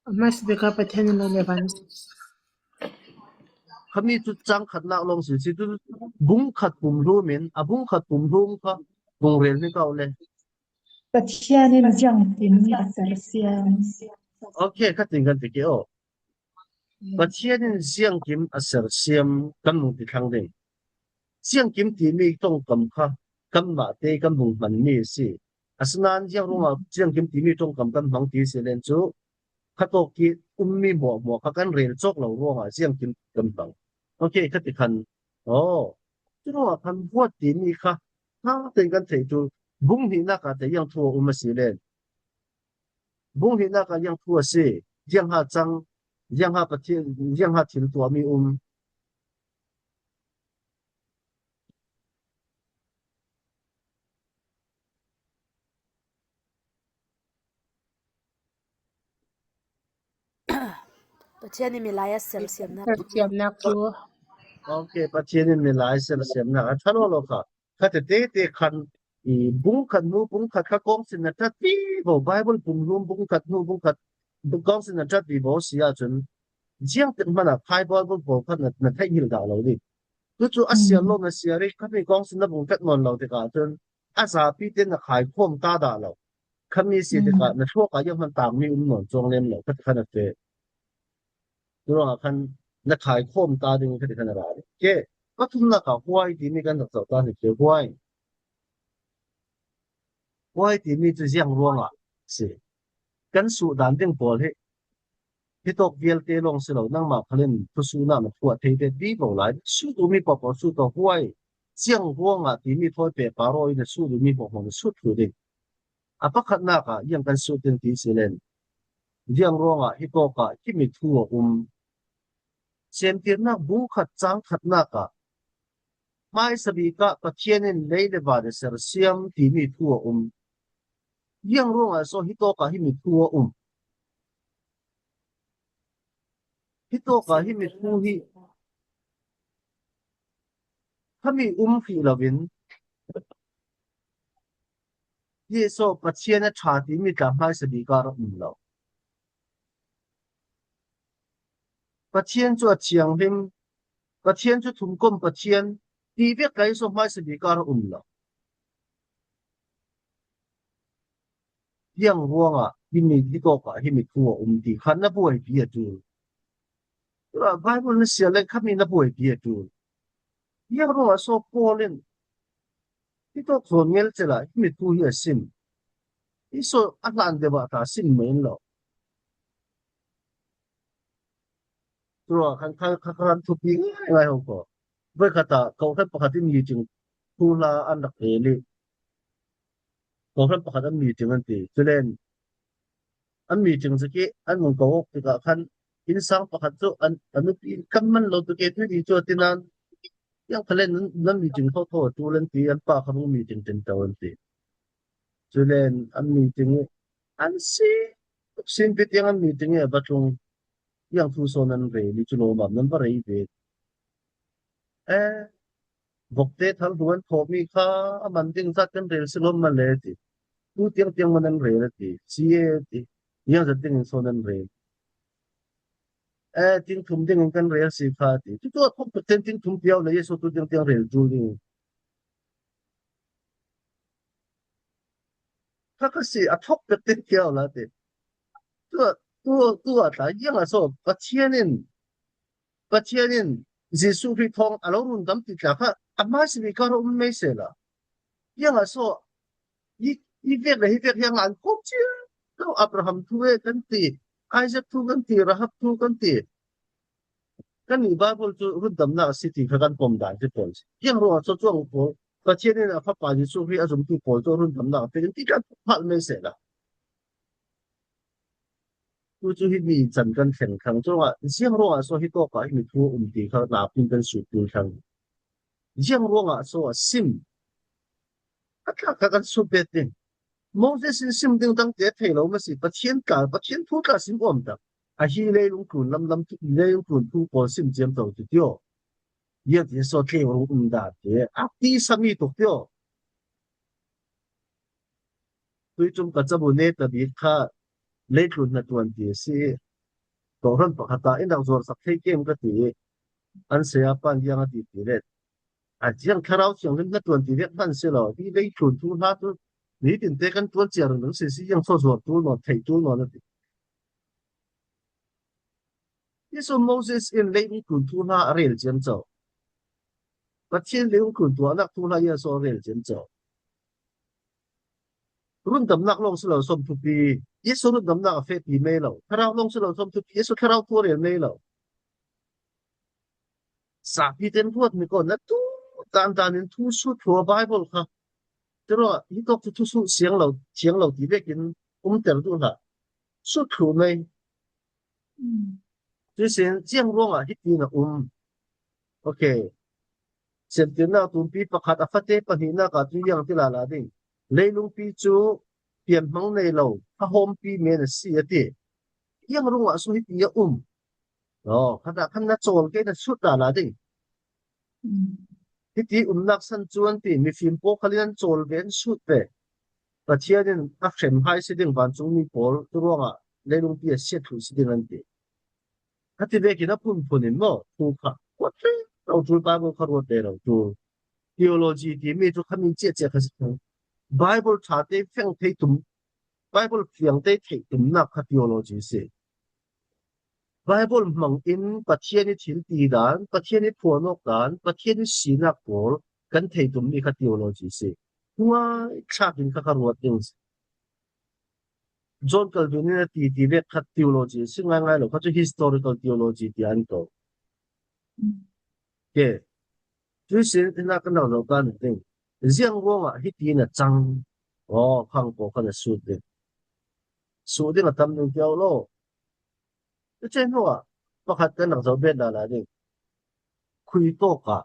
Hmaisabik ah Pathian in lei le van a si. Khami cu cang khatnak lawng si si tu bung khat pumhlum in a bung khat pumhlum kha vung rel ni kau le. Pathian in ziangkim a sersiam. Okay, khatin kan ti ke aw. Pathian in ziangkim a sersiam kan vung ti thlang ding. Ziangkim timi ṭongkam kha kanmah te kan vung hmanmi a si. Asinain ziang ruangah ziangkim timi ṭongkam kan hmang ti si len cu khatawk i ummi hmuahhmuah kha kan rel cawk lo ruangah ziangkim kan hmang. Okay, khati khan, aw, curuangah khan what timi kha hna tein kan theih cu bung hnihnak ah te ziang thu a um a si len. Bung hnihnak ah ziang thu a si, ziangha cang, ziangha Pathian, ziangha thil tuahmi um. Pathian in milai a sersiamnak. Sersiamnak cu. Okay, Pathian in milai sersiamnak a ṭha lo lo kha. Kha tete te khan i bung khat hnu bung khat kha kawngsin na ṭhat vivo, Bible pumhlum bung khat hnu bung khat kawngsin na ṭhat vivo si ahcun ziangtik hmanh ah khai Bible pawl kha na, na theih hngilh dah lo ding. Cucu a siar lo na siar i khami kawngsin na vung ṭhat nawn lo tikah cun a zapi te na khaikhawm ta dah lo. Khami si tikah na thluak ah zianghman tangmi um nawn cuang lem lo, kha tikhan a feh. Curuangah khan na khaikhawm ta ding kha tikhan a ra ding. Ke, pathumnak ah huai timi kan rak zoh ta hnik ke huai. Huai timi cu ziang ruangah si. Kan suh dan ding pawl hi, hitawk vialte lawng si lo, nangmah khal in thusuhnak na phuah thei ve vivo lai. Sut duhmi paohpaoh sut aw huai. Ziang ruangah timi thawi pehpar aw in na sut duhmi hmuahhmuah na sut thlu ding. A pakhatnak ah ziang kan sut ding ti si len. Ziang ruangah hitawk ah himi thu a um. Semtirnak bung khat cang khatnak ah hmaisabik ah Pathian in lei le van a sersiam timi thu a um. Ziang ruangah so hitawk ah himi thu a um. Hitawk ah himi thu hi khami um hrih loin hi so Pathian a ṭha timi tla hmaisabik ah rak um lo. Pathian cu a thianghlim, Pathian cu thumkom Pathian ti vek kai so hmaisabik ah rak um lo. Ziang ruangah himi hitawk ah himi thu a um ti khan na buaipi a ṭul. Bible na siar le khami na buaipi a ṭul. Ziang ruangah so Paul in hitawk zawn ngelcel ah himi thu hi a sim. Hi so a hlan deuh ah ta sim mai in lo. Curuangah khan kha kha khan thupi ngaingai ho ko. Voikhat ah kohhran pakhat in meeting thuhla an rak rel i kohhran pakhat an meeting an ti. Culen an meeting zik i an vung ko awk tikah khan innsang pakhat cu an, a nupi in kan man lo tuk e, tuihni cu a ti nain, ziang khal in nan, nan meeting thotho a ṭul an ti, an pa kha vung meeting ṭinto an ti. Culen an meeting i an si, sin pi tiang an meeting i a va tlung. Ziang thu so nan rel i cu lawmam nan va rei ve. Eh, vokte thal hnu an thawhmi kha a man ding zat kan rel si lawm mah le ti. Tu tiang tiang man an rel a ti. Si e ti. Ziang zat dingin so nan rel. eh, ting thum dingin kan rel si kha ti. Tutu a thawk pek ten ting thum piau na Jesu tu ding tiang rel tul ding. Kha kha si a thawk pek ten piau la ti. Tu, tu, tu a tla, iang a so, Pathian in, Pathian in, Jesu Khrih thawng a lo rundam ti tla kha, a ma si mi ka ro um mei se la. Iang a so, i, i vek le hi vek hiang an kop chia. Lo Abraham thu e kan ti, Isaac thu kan ti, Rahab thu kan ti. Kan ni Bible chu rundamna a si ti kha kan pom dan ti pon. Iang ro a so chuang pol. Pathian in a Fapa Jesu Khrih a zum ti pol chu rundamna a pe ti kan phal mei se la. Tu chu hi mi chan kan thlen khang chuang a, ziang ro a so hi to ka hi mi thu um ti kha na pin kan su tu khang. Ziang ruangah so a sim? A tlak kha kan sut bet ding. Moses in sim ding dangte thei lo masi, Pathian tla, Pathian thu tla sim awm tak. A hi leilung tlun lam lam, leilung tlun thu pawl sim ciam to ti tio. Ia ti so thleng rung um dan te a ti sami tuk tio. Tuitum ka cabu ne ta bik kha leitlun na tuan ti si. Kawhran pakhat ah in rak zuar sak thei kem ka ti. An saya pan diang a ti ti let. A diang Thlarau Thianghlim na tuan ti vek hman si lo. Hi leitlun thu hla tu. Ni tin te kan tuan cia rung si si diang so zuar tu no, thei tu no na ti. Jesu Moses in leitlun thu hla a rel ciam co. Pathian leitlun tuanak thu hla Jesu a rel ciam co. Rundamnak lawng si lo sawm thupi, Jesu rundamnak a fehpi mei lo. Thlarau lawng si lo sawm thupi, Jesu thlarau thu a rel mei lo. Sapi ten ruat mi ko na tu dan dan in thu sut thua Bible kha. Tiro hi tok thu thu sut siang lo, siang lo ti vekin um ter tu hla. Sut thu mei. Tuisin ciang ruangah hiti na um. Ok. Semtirnak tumpi pakhat a fate pahnihnakah tu iang ti lala ding. Leilungpi cu pianhmang nei lo, a hawmpi men a si a ti. Iang rungah so hiti a um. Aw, khatah khan na cawl ke na sut lala ding. Hiti umnak san cu an ti, mifim pawl khal in an cawl ve, an sut ve. Pathian in a hrem hai si ding vancungmi pawl tu ruangah leilungpi a siat thluh si ding an ti. Kha ti vekin a phunphun in maw, thu kha kuat rero tul, Bible kha ruat rero tul. Theology timi cu khami ciahciah kha si thang. Bible ṭha te feng thei tum, Bible fiang te theih tumnak kha theology si. Bible hmang in Pathian i thil ti dan, Pathian i phuan awk dan, Pathian i sinak pawl kan thei tummi kha theology si. Ngai thlak in kha kha ruat ding si. John Calvin in a ti ti vek khat theology si ngaingai lo, kha cu historical theology ti an ko. Ke, tuisin ina kan lo lo kan ding. Ziang ruangah hiti na cang. Aw, khang ko kan a sut ding. Sut ding a tam ding tiau lo. Tuchin hnuah pakhat kan rak zoh bet lala ding. Khui tawkah.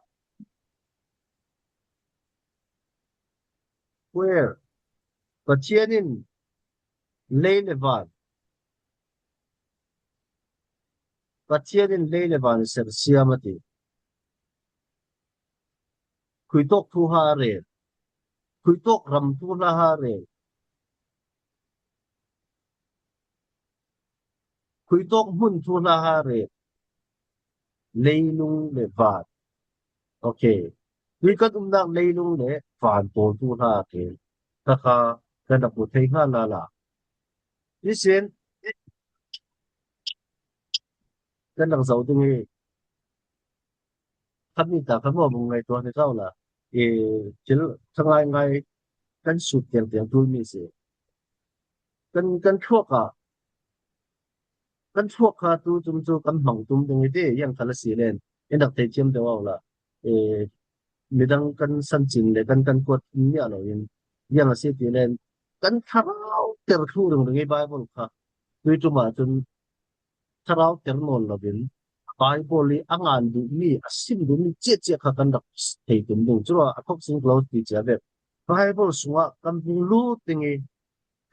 Where? Pathian in lei le van. Pathian in lei le van sersiam a ti. Khuitawk thu ha a rel. Khuitawk ram thu hla ha a rel. Khuitawk hmun thu hla ha a rel. Leilung le van. Ok. Tui kan umnak leilung le van pawl thu hla a rel. Kha kha kan rak hmu thei hnga lala. Nisin kan rak zoh ding hi. Khat ni ta kha maw, vung ngaihtuah ni kau la. E, thil kha ngaingai kan sut tiangtiang tul mi si. Kan, kan thluak ah, kan thluak kha tu tum cu kan hmang tum ding hi ti, yang kha la si len. In rak thei thiam deuh au la. E, midang kan sancin le kan, kan kuat nia lo in, yang a si ti len. Kan thlarau ter thlu ringring i Bible kha. Tui tum ah cun thlarau ter nawn loin Bible i a ngan duhmi, a sim duhmi ciahciah kha kan rak thei tum ding. Curuah a thok sing close ti cia vek. Bible sungah kan vung lut ding i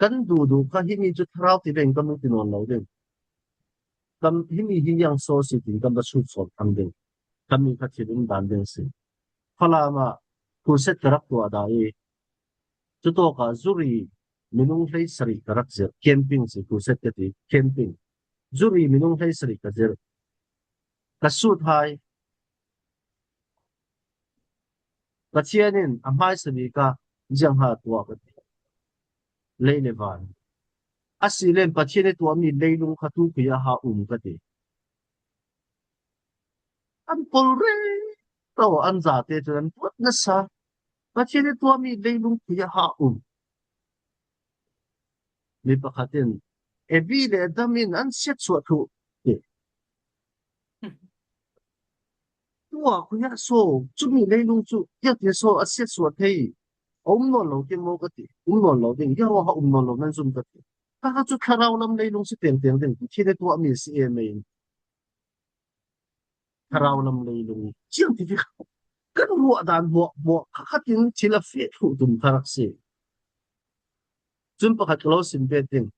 kan duhduh kha himi cu thlarau ti vekin kan vung ti nawn lo ding. Kan himi hi yang so si tin kan va sut sawn tham ding. Kan mi kha thil um dan ding si. Falam ah crusade ka rak tuah dah i, cutawkah zuri minung hleisarih ka rak zirh. Camping si, crusade ka ti, camping. Zuri minung hleisarih ka zirh. Ka sut hai, Pathian in a hmaisa bik ah ziang ha tuah ka ti. Lei le van. A si len Pathian i tuahmi leilung kha tu khui ah ha um ka ti. An pol rero an zate cun an puat nasa. Pathian i tuahmi leilung khui ah ha um. Mi pakhat in, Evi le Adam in an siatsuah thluh ti. Tua khui ah so, cumi leilung cu, ziangtin so a siatsuah thei? A um nawn lo ding maw ka ti. Um nawn lo ding, ziang ruangah um nawn lo nan zum ka ti. Kha kha cu thlarau lam leilung si tengteng ding, Pathian i tuahmi si e mei. Thlarau lam leilung i ciang ti kan ruah dan hmuahhmuah kha khat in thil a feh thluh tum kha rak si. Cun pakhat ka lo sim ve ding.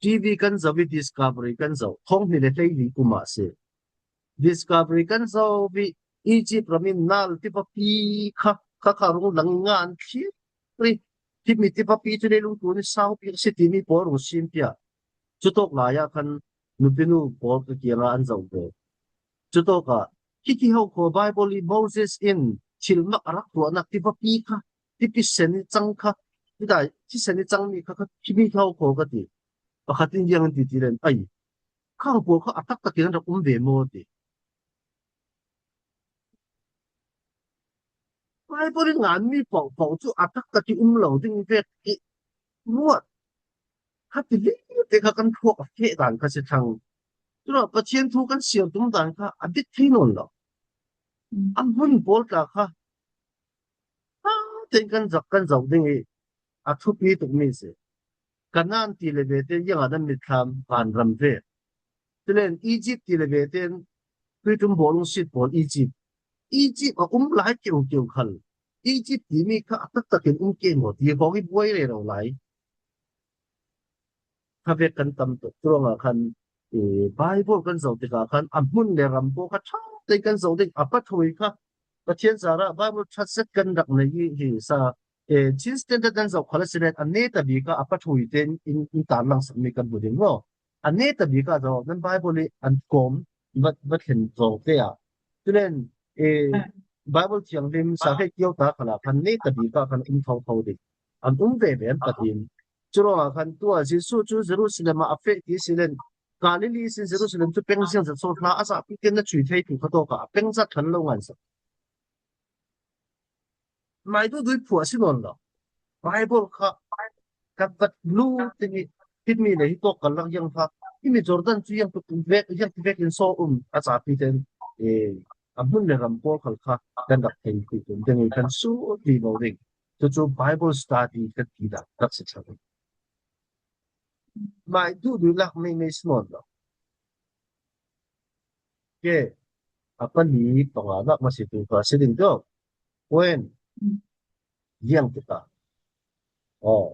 T V kan zoh i Discovery kan zoh. Thawng hnih le hleili kum ah si. Discovery kan zoh i Egypt ram in Nile tipapi kha kha kha rung lang i ngan thlir i, himi tipapi cu leilung tu ni saupi a si timi pawl rung simpiak. Cutawk lai ah khan nupinu pawl ka kiangah an zoh ve. Cutawk ah hiti ho kho Bible i Moses in thilmak a rak tuahnak tipapi kha, tipi sen i cang kha, tidai thisen i cangmi kha, kha himi kha ho kho ka ti. Pakhat in ziang an ti ti len, ai, khang pawl kha a taktak in an rak um ve maw ti. Bible i nganmi paohpaoh cu a taktak i um lo ding vek i ruat. Kha ti vialte kha kan thluak a feh dan kha si thlang. Cunah Pathian thu kan siar tum dan kha a dik thei nawn lo. A hmun pawl tla kha tein kan zak kan zoh ding i a thupi tukmi si. Kanaan ti le vete ziangah nan mitthlam vanram ve. Culen Egypt ti le vete in tuiṭum bawlung sit pawl Egypt. Egypt a um lai keukeu khal. Egypt timi kha a taktakin um ke maw ti hrawng i buai rero lai. Kha vek kan tam tuk. Curuangah khan, eh, Bible kan zoh tikah khan a hmun le ram pawl kha ṭha tein kan zoh ding a pathoi kha Pathian zarah Bible ṭha zet kan rak nei i hi sa, eh, Chin Standard nan zoh khal a si len a neta bik ah a pathoi tein in, in tarlang sakmi kan hmu ding maw? A neta bik ah zoh nan Bible i an kawm va, va thlen zong te ah. Culen, eh, Bible thianghlim sa he kio ta khalah khan neta bik ah khan um thotho ding. An um veve an patin. Curuangah khan tuah Jesuh cu Jerusalem ah a feh ti si len Galilee sin Jerusalem cu peng ziang zat so hla a zahpi tein na cui thei tu kha tawk ah a peng zat khan lo ngan sak. Mai duhdui phuah si nawn lo. Bible kha kan vat lu timi, himi le hi tawk kan lak ziang hla. Himi Jordan cu ziang tuk vek, ziang ti vek in so um a zahpi tein, eh, a hmun le ram pawl khal kha kan rak thei ti tum ding i kan sut ti lo ding. Cucu Bible study kan ti dah rak si thlang. Mai duhdui lak meimei si nawn lo. Ke, a pali panga lak ma si tu kha si ding deuh. Wen, ziang tikah. Aw,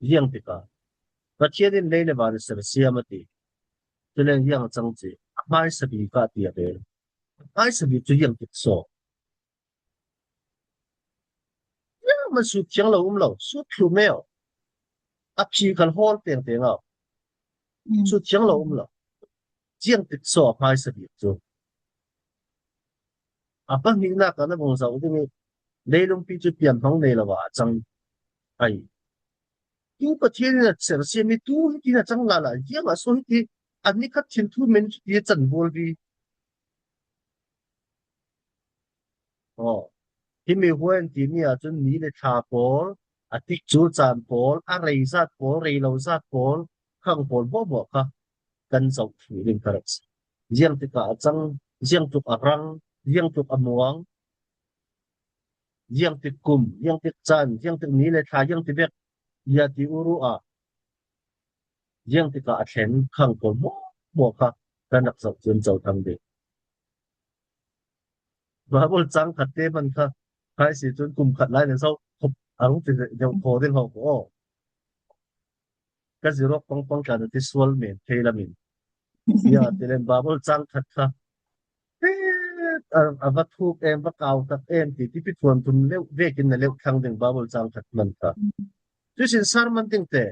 ziang tikah. Pathian in lei le van a sersiam a ti. Culen ziang a cang ci. A hmaisa bik ah ti a ve. A hmaisa bik cu ziang tik saw. Ziangman sut thiang lo um lo, sut thlu meo. A phi khal hawl tengteng au. Sut thiang lo um lo. Ziang tik saw a hmaisa bik cu. A pahnihnak ah na vung zoh ding i leilungpi cu pianhmang nei lo ah a cang. Ai. Tu Pathian in a sersiam i tu hitin a cang lala, ziangah so hiti a nikhat thil thu men cu ti a can bualvi. Aw, himi huan timi ahcun ni le thla pawl, a tikcu caan pawl, a rei zat pawl, rei lo zat pawl, khang pawl hmuahhmuah kha kan zoh thluh ding ka rak si. Ziang tikah a cang, ziang tuk a rang, ziang tuk a muang, ziang tik kum, ziang tik caan, ziang tik ni le thla, ziang ti vek, bia ti uru ah, ziang tikah a thlen khang pawl hmuahhmuah kha kan rak zoh ciamco thlang ding. Bible cang khat te hman kha, kha si cun kum khat lai le so, a rung ti deuh kho ding ho ko. Ka zirawk pangpang tla na ti sual men thei lamin. Ya, ti len Bible cang khat kha. A, a va thuk em, va kau tak em ti, tipi thuan thum leuh vekin na leuh thlang ding Bible cang khat hman kha. Cusin sermon ding te.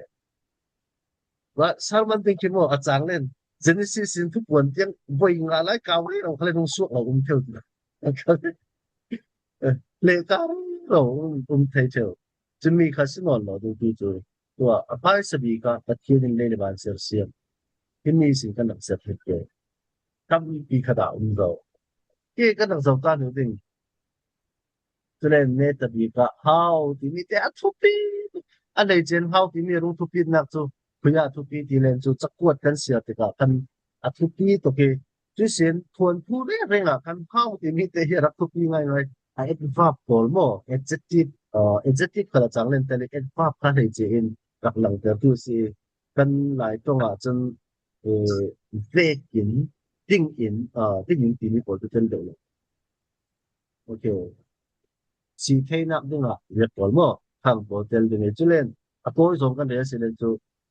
Sermon ding khi maw a cang len. Genesis in Thupuan tiang voi nga lai kau rih lo kha le nung suak lo um theu ti. Le kau rih lo um thei theu. Cumi kha si nawn lo ding tu cu tua a pai sabi kha Pathian in lei le van ser siam. Himi sin kan nak ser thei ke. Tampi kha dah um zo. Ke kan nak zo ta nu ding. Tulen ne tabik ah hau timi te a thupi. A lei cen hau timi rung thupitnak cu khuya thupi ti len cu cakuat kan siar tikah kan a thupi tuk i cuisin thuanthu rengreng ah kan hau timi te hi a rak thupi ngaingai. A adverb pawl maw? Adjective, uh, adjective khat a cang len tali adverb kha hleice in rak langtertu si i kan Lai tong ah cun, eh, vekin, dingin, uh, dingin timi pawl cu tel deuh lo. Okay. Si theinak dingah riat pawl maw? Khang pawl tel ding i culen a pawi zong kan rel si len cu,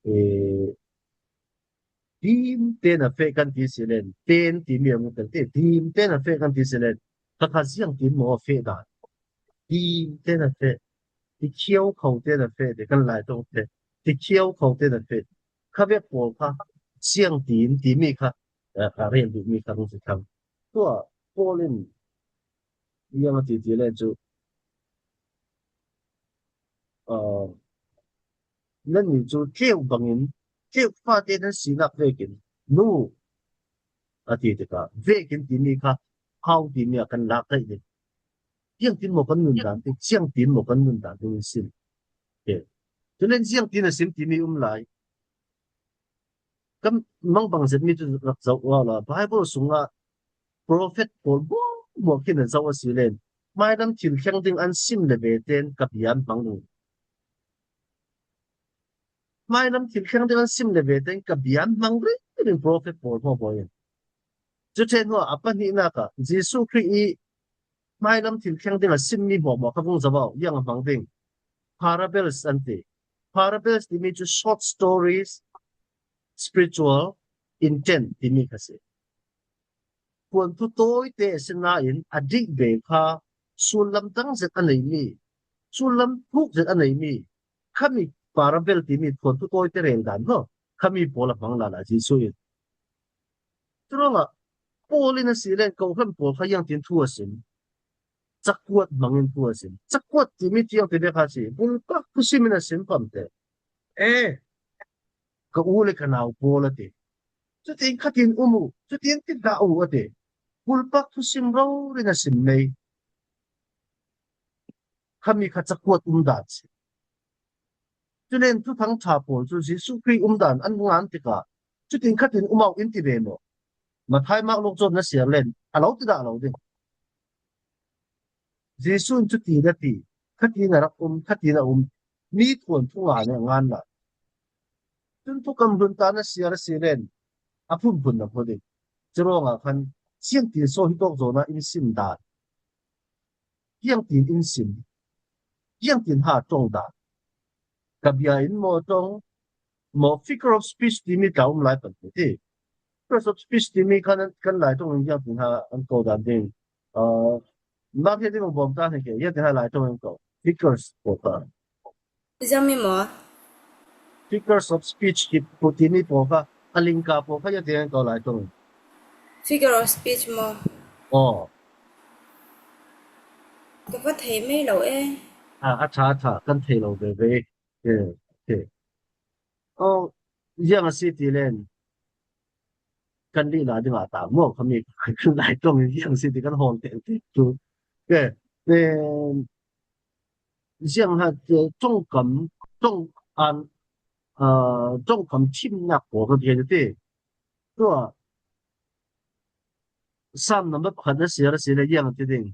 eh, dim ten a feh kan ti si len, ten timi a nguk kan ti, dim ten a feh kan ti si len, kha kha ziang tin maw a feh dan? Dim ten a feh, ti khiau kho ten a feh, ti kan Lai tong feh, ti khiau kho ten a feh. Kha vek pawl kha ziang tin timi kha, eh, a rel duhmi kha rung si thang. Tua pawl in ziang a ti ti len cu, uh, nannih cu tleu bangin, tleu fate nan sinak vekin, nu a ti tikah, vekin timi kha hau timi ah kan lak daih ding. Ziang tin maw kan nun dan ding, ziang tin maw kan nun dan ding in sin. Okay. Tulen ziang tin a sim timi um lai. Kan mangbang zetmi cu rak zoh uh la, Bible sungah profet pawl hmuahhmuah khin a zoh a si len, hmailam thil thleng ding an sim le ve ten ka bia an hmang ding. Hmailam thil thleng ding an sim le ve ten ka bia an hmang ringring profet pawl hmuahhmuah in. Cu ṭhen hnuah a pahnihnak ah Jesuh Khrih i hmailam thil thleng ding a simmi hmuahhmuah kha vung zoh, ziang a hmang ding. Parables an ti. Parables timi cu short stories, spiritual intent timi kha si. Thuanthu tawite a si nain a dih ve kha sullam dang zet a neimi, sullam thuk zet a neimi, khami parable timi thuanthu tawite rel dan hna khami pawl a hmang lala Jesuh in. Curuangah Paul in a si len, Kohhran pawl kha ziang tin thu a sim? Cakuat hmangin thu a sim. Cakuat timi tiang ti ve kha si. Bulpak thusim in a sim pam te. Eh, ka u le ka nau pawl a ti. Cutin khatin um uh, cutin ti dah uh a ti. Bulpak thusim rori in a sim mei. Khami kha cakuat um dan si. Culen Thuthang ṭha pawl cu Jesuh Khrih um dan an ngan tikah cutin khatin um uh in ti ve maw? Matthai Mark lawng cawn na siar len a lo ti dah lo ding. Jesuh in cuti na ti, khatin a rak um, khatin a um, mi thuanthu ngan a ngan lai. Cun thukam hlun ta na siar a si len a phunphun na hmu ding. Curuangah khan ziangtin saw hi tawk zawn ah in sim dan. Ziangtin in sim, ziangtin ha ṭong dan. Ka bia in maw ṭong, maw figure of speech timi tla um lai pan ti. Figures of speech timi khan kan Lai ṭong in ziangtin ha an ko dan ding. Uh, Mark he ding bawm ta he ke, ziangtin ha Lai ṭong in ko. Figures ko ta. Ziangmi maw? Figures of speech hi pu timi pawl kha, a lingka pawl kha ziangtin an ko Lai ṭong in. Figure of speech maw? Aw. Ka va thei mei lo e. A, a ṭha, a ṭha, kan thei lo veve. Eh, okay. Aw, ziang a si ti len kan lihla dingah ta maw, khami kan Lai ṭong in ziang a si ti kan hawl te ti cu. Eh, eh, ziang ha, eh, ṭongkam, ṭong an, ah, ṭongkam thimnak pawl kan ti ti. Tua Sam number pakhat na siar a si le ziang a ti ding.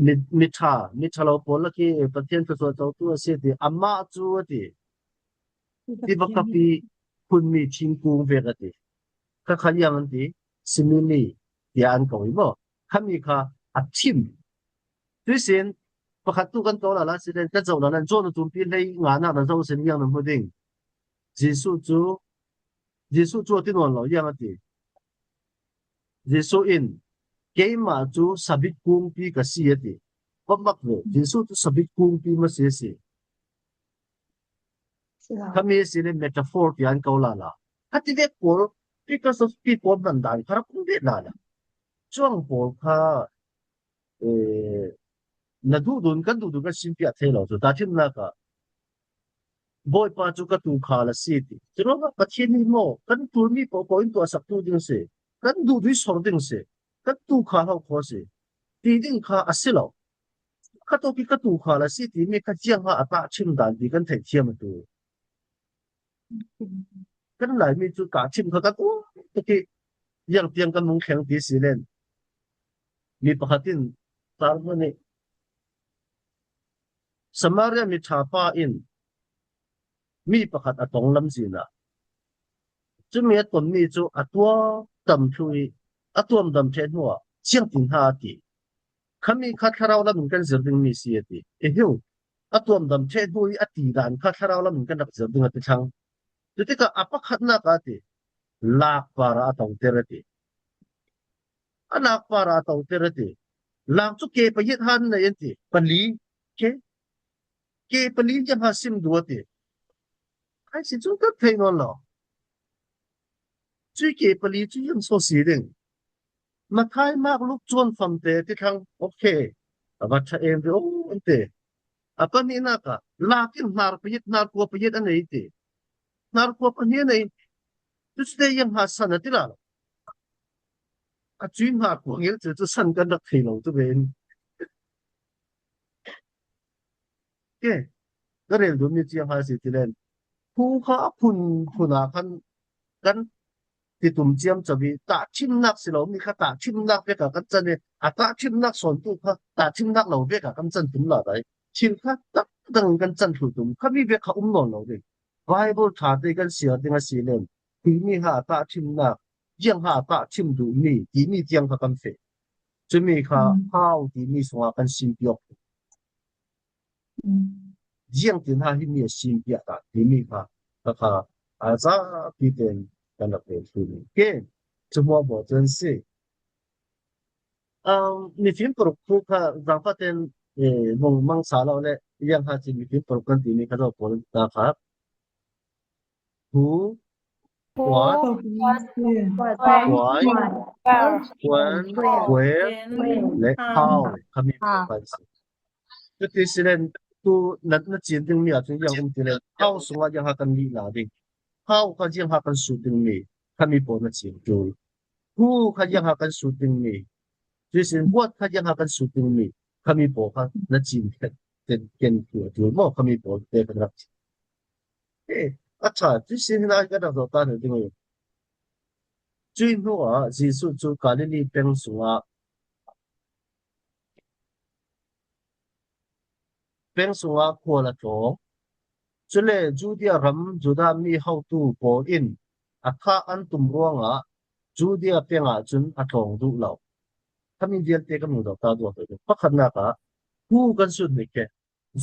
Mi, mi ṭha, mi ṭha lo pawl lak hi Pathian thluasuah cotu a si ti, amah cu a ti. Tiva kapi phunmi thingkung vek a ti. Kha kha ziang an ti, simili tiah an ko i maw? Khami kha a thim. Tuisin, pakhat tu kan ko lala si len, ka zoh lala, John a tumpi hlei nganak na zoh sin ziang na hmu ding. Jesuh cu, Jesuh cu a ti nawn lo, ziang a ti. Jesuh in, keimah cu sabit kungpi ka si a ti. Pammak ve, Jesuh cu sabit kungpi maw si a si. Khami a si le metaphor tiah an ko lala. A ti vek pawl, because of people man dan kha rak um ve nana. Chuang pawl kha, eh, na duhdun, kan duhdun kan simpiah thei lo cu. Tahṭhimnak ah, Bawipa cu ka tuukhal a si ti. Curuangah Pathian hi maw, kan ṭulmi paohpaoh in tuahsaktu ding si. Kan duhduh i sor ding si. Kan tuukhal ho kho si. Ti ding kha a si lo. Kha tawk i ka tuukhal a si timi kha ziang ha a tahṭhim dan ti kan theih thiam a tu. Kan Laimi cu tahṭhim kha kan um tuk i, ziang tiang kan hung thleng ti si len. Mi pakhat in, Talmud nih, Samaria miṭha pa in mi pakhat a tong lamzin ah, cumi a tonmi cu a tuamdam thlu i, a tuamdam ṭheh hnuah, ziangtin ha a ti. Khami kha thlarau lam in kan zir dingmi si a ti. I hiu, a tuamdam ṭheh hnu i a ti dan kha thlarau lam in kan rak zir ding a ti thlang. Cutikah a pakhatnak ah a ti, lak par ah a toter a ti. A lak par ah a toter a ti. Lak cu ke pahit han nei an ti. Pali, ke, ke pali ziang ha sim duh a ti. Ai si cu kan thei nawn lo. Cui ke pali cu ziang so si ding. Mathai, Mak, Luk, Johan famte ti thlang. Okay. A va ṭha em ve aw an ti. A pahnihnak ah lak in hnar pahit, hnar kua pahit a nei ti. Hnar kua pahnih a nei. Cu cu te ziang ha san a ti la lo. A cui hnar kua ngel cu cu san kan rak thei lo tu ve in. Ke, ka rel duhmi cu ziang ha si ti len. Hu kha a phun phun a khan kan ti tum ciamco i, tahṭhimnak si lomi kha tahṭhimnak vek ah kan can i, a tahṭhimnak sawntu kha tahṭhimnak lo vek ah kan can tum lai. Thil kha tak dang in kan can thluh tum. Khami vek kha um nawn lo ding. Bible ṭha te kan siar ding a si len, timi ha a tahṭhimnak, ziang ha a tahṭhim duhmi, timi tiang kha kan feh. Cumi kha hau timi sungah kan simpiak. Ziangtin ha himi a simpiak ta timi kha, kha kha a zapi ten kan rak rel thluh. Ke, cu hmuahbaw cun si. Um, mifim paruk khu kha zangfah ten, eh, hmung mang sa lo le, ziang ha cin mifim paruk kan timi kha zo pawl ta kha. Who, what, why, when, where, le how, khami kan si. Cuti si len, tu na, na cin dingmi ah cun ziang um ti len, how sungah ziang ha kan lih la ding. How kha ziang ha kan sut dingmi, khami pawl na cin tu. Who kha ziang ha kan sut dingmi. Cuisin what kha ziang ha kan sut dingmi, khami pawl kha na cin ken, ken tu a tu maw, khami pawl te kan rak cin. Eh, a ṭha, cuisin hin a kan rak zoh ta hna ding. Cuih hnu ah Jesuh cu Galilee peng sungah peng sungah khual a tlawng. Cule Judea ram Judah mi hotu pawl in a thah an tum ruangah Judea peng ah cun a tlawng duh lo. Khami vialte kan hmuh ta duak. Pakhatnak ah hu kan sut nih ke,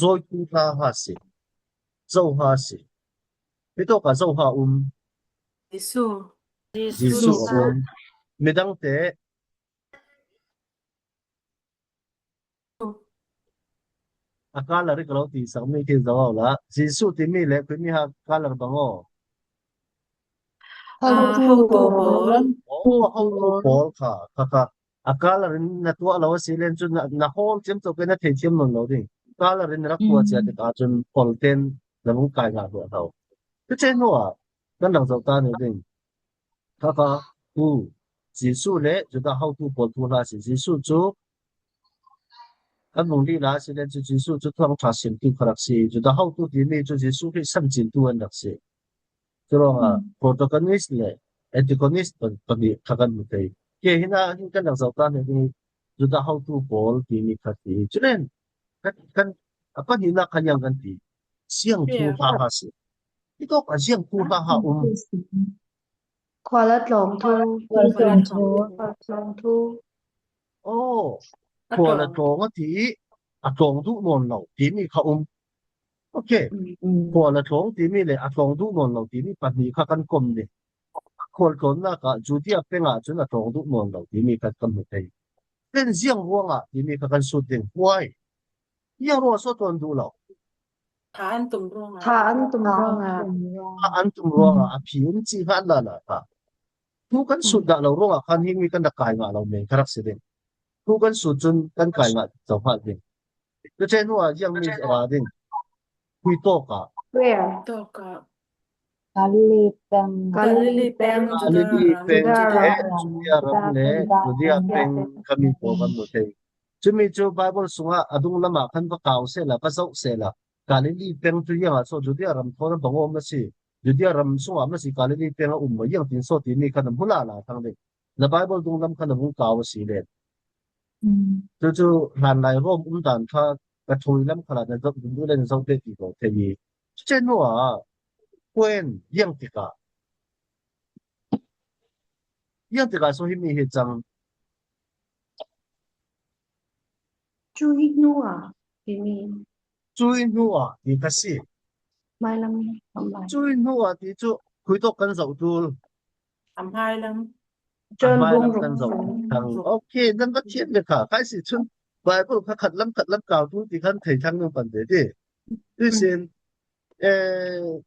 zawi hu hla ha si, zo ha si. Hitawk ah zo ha um. Jesuh. Jesuh a um. Midangte a color i ka lo ti sak mi khi zo la. Jesuh timi le khui mi ha color bang aw. Hotu pawl. Oh, hotu pawl kha, kha, kha. A color in na tuah lo a si len cun na, na hawl thiam cawk na thei thiam nawn lo ding. Color in na rak tuah cia tikah cun pawl ten na vung kai ngah tuah lo. Cuceh hnu ah kan rak zoh ta hnu ding. Kha kha, hu, Jesuh le Judah hotu pawl thu hla si. Jesuh cu an vung lih la si len cu Jesuh cu thuang ṭha simtu kha rak si. Judah hotu timi cu Jesuh Khrih san cintu an rak si. Curuangah protagonist le antagonist pa-, pahnih kha kan hmu thei. Ke, hinah hin kan rak zoh ta hnu ding Judah hotu pawl timi kha ti. Culen kan, kan, a pahnihnak kha ziang kan ti. Ziang thu hla ha si. Hitawk a ziang thu hla ha um. Khual a tlawng thu. Khual a tlawng thu. Khual a tlawng thu. Oh, khual a tlawng a ti i a tlawng duh nawn lo timi kha um. Okay. Khual a tlawng timi le a tlawng duh nawn lo timi pahnih kha kan kom ni. Khual tlawnnak ah Judea peng ah cun a tlawng duh nawn lo timi kha kan hmu thei. Pen ziang ruangah timi kha kan sut ding. Why? Ziang ruangah so tlawn duh lo. Kha an tum ruangah. Kha an tum ruangah. Kha an tum ruangah a phi um cih kha an la la kha. Thu kan sut dah lo ruangah khan himi kan rak kai ngah lo men kha rak si ding. Thu kan sut cun kan kai ngah zo hngalh ding. Cucen hnu ah ziang mi ra ding. Khui tawk ah. Where? Tawk ah. Galilee peng. Galilee peng, Galilee peng Judea le ram, Judea ram le Judea peng khami pawl kan mu thei. Cumi cu Baibal sungah a dunglam ah khan va kau sehla, va zoh sehla, Galilee peng cu ziangah so Judea ram thawn a bang awm a si? Judea ram sungah maw si Galilee peng a um maw? Ziangtin so timi khan a hmu lala thang ding. Na Baibal dunglam khan a vung kau a si len. Cucu hlanlai Rom umdan kha ka thawi lam khalah na zoh ding le na zoh te ti ko thei i. Cucen hnu ah kuen ziang tikah ziang tikah so himi hi cang. Cu hi hnu ah timi. Cu hi hnu ah ti ka si. Mailam, mailam. Cu hi hnu ah ti cu khui tawk kan zoh tul. A hmailam. Cun hmailam kan zoh thang. Ok, nan va thiam le kha. Khai si cun Baibal kha khat lam khat lam kau tul ti khan thei thang nan pan te ti. Tuisin, eh,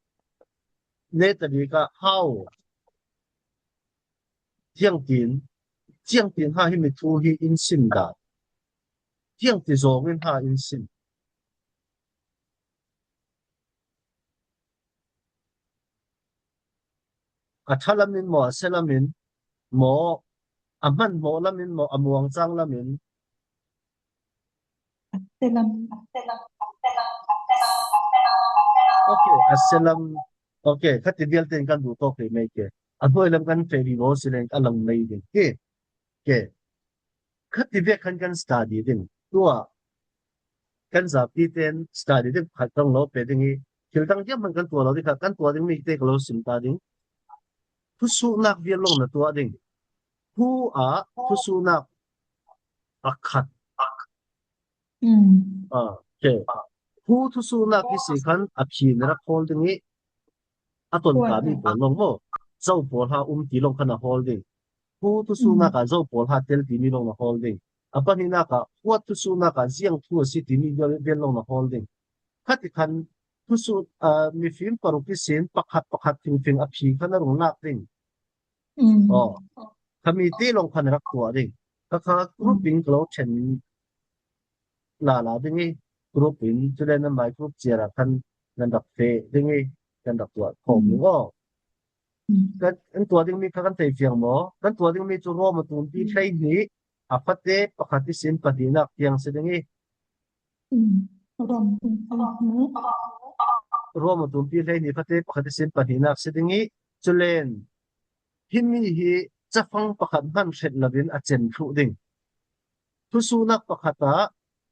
ne tali ka hau. Ziangtin, ziangtin ha himi thu hi in sim dah. Ziangti zawng in ha in sim. A ṭha lam in maw, a sia lam in maw, a hmanhmawh lam in maw, a muangcang lam in. A sia lam. Ok, a sia lam. Ok, khati vialte in kan duh tawk rih mai ke. A hnuai lam kan feh rih maw si len a lang mai ding. Ke, ke. Khati viak khan kan study ding. Tuah kan zapi ten study ding khat kan lo pe ding i thil dang diam hman kan tuah lo ding kha, kan tuah ding mi te ka lo sim ta ding. Thusuhnak vial lawng na tuah ding. Thu ah thusuhnak pakhat. Ah, okay. Thu thusuhnak i si khan a phi na rak hawl ding i a tonka mi pawl lawng maw? Zo pawl ha um ti lawng khan a hawl ding. Thu thusuhnak ah zo pawl ha tel timi lawng na hawl ding. A pahnihnak ah huat thusuhnak ah ziang thu a si timi vial, vial lawng na hawl ding. Khati khan thusuh, ah, mifim paruk ihsin pakhat pakhat fingfing a phi khan a rung lak ding. Aw, khami te lawng khan a rak tuah ding. Kha kha grouping ka lo ṭhen lala ding i, grouping, cule nan mai group ciar ah khan nan rak feh ding i, kan rak tuah khawm ding aw. Kan, kan tuah dingmi kha kan thei fiang maw? Kan tuah dingmi cu Rom a tumpi hleihnih a fate pakhat ihsin pahnihnak tiang si ding i. Rom a tumpi hleihnih fate pakhat ihsin pahnihnak si ding i, culen himi hi cafang pakhat hman hret loin a cem thluh ding. Thusuhnak pakhat ah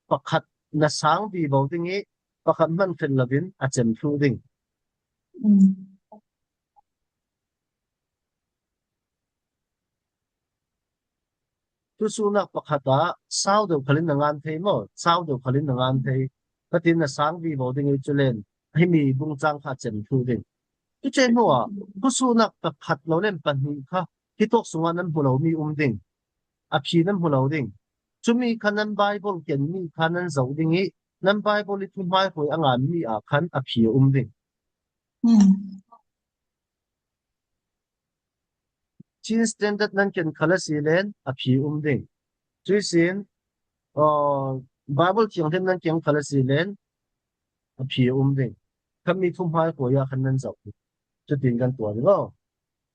pakhat na sang vivo ding i pakhat hman hret loin a cem thluh ding. Thusuhnak pakhat ah sau deuh khalin na ngan thei maw? Sau deuh khalin na ngan thei. Khatin na sang vivo ding i culen himi bungcang kha cem thluh ding. Cucen hnu ah thusuhnak pakhat lo len pahnih kha hitawk sungah nan hmu lomi um ding. A phi nan hmu lo ding. Cumi kha nan Baibal kenmi kha nan zoh ding i nan Baibal i thuhmaihruai a nganmi ah khan a phi a um ding. Chin Standard nan ken khal a si len a phi um ding. Cuihsin, aw, Baibal thianghlim nan ken khal a si len a phi a um ding. Khami thuhmaihruai ah khan nan zoh ding. Cutin kan tuah ding aw.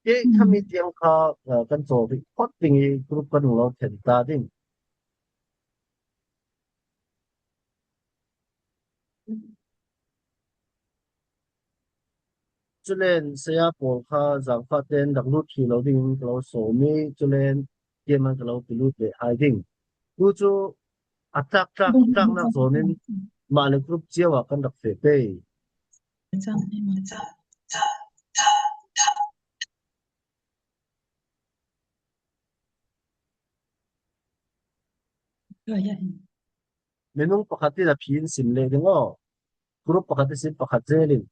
Kei khami tiang kha, ah, kan caw rih phot ding i group kan lo thlen ta ding. Culen saya pawl kha zaangfah tein rak lut hrih lo dingin ka lo sawm i, culen keimah ka lo ti lut ve hai ding. Tu cu a tlak tlak tlaknak zawn in mah le group cio ah kan rak feh pei. Minung pakhat in a phi in sim leh ding aw. Group pakhat ihsin pakhat zel in.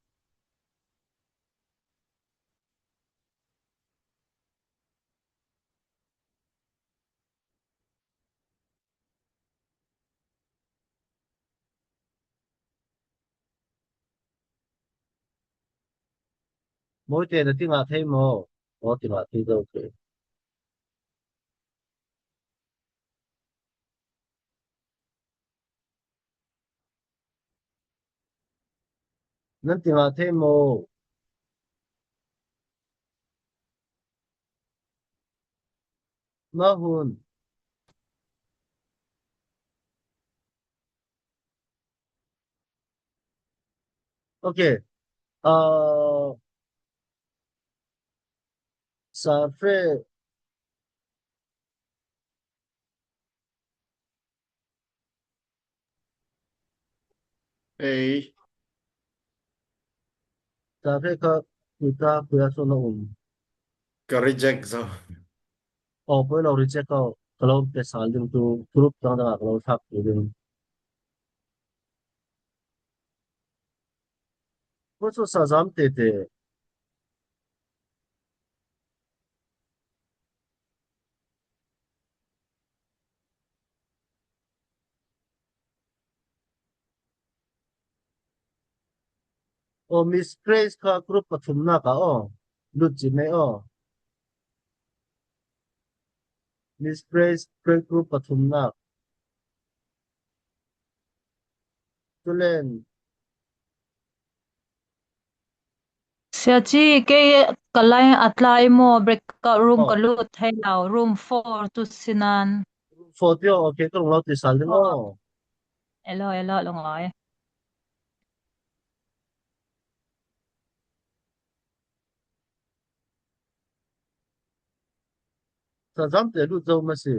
Mawite na ti ngah thei maw? Aw, ti ngah thei zo ke. Nan ti ngah thei maw? Mahun. Okay. Uh, Safre. Ei. Safre kha kuta kuya so na um. Ka reject zo. Oh, poi lo reject ko. Ka lo pe sal ding tu group dang dang ka lo thak tu ding. Ko so sa zam te te. Aw, Miss Grace kha group pathumnak ah aw. Lut ci mai aw. Miss Grace, Grace group pathumnak. Tulen. Sia ci, kei ka line a tlai maw, breakout room ka lut thei lo, room four tu sinan. Room four tio, okay, ka rung lo ti sal ding aw. Elo, elo, lungawi. Sa zam te lut zo ma si.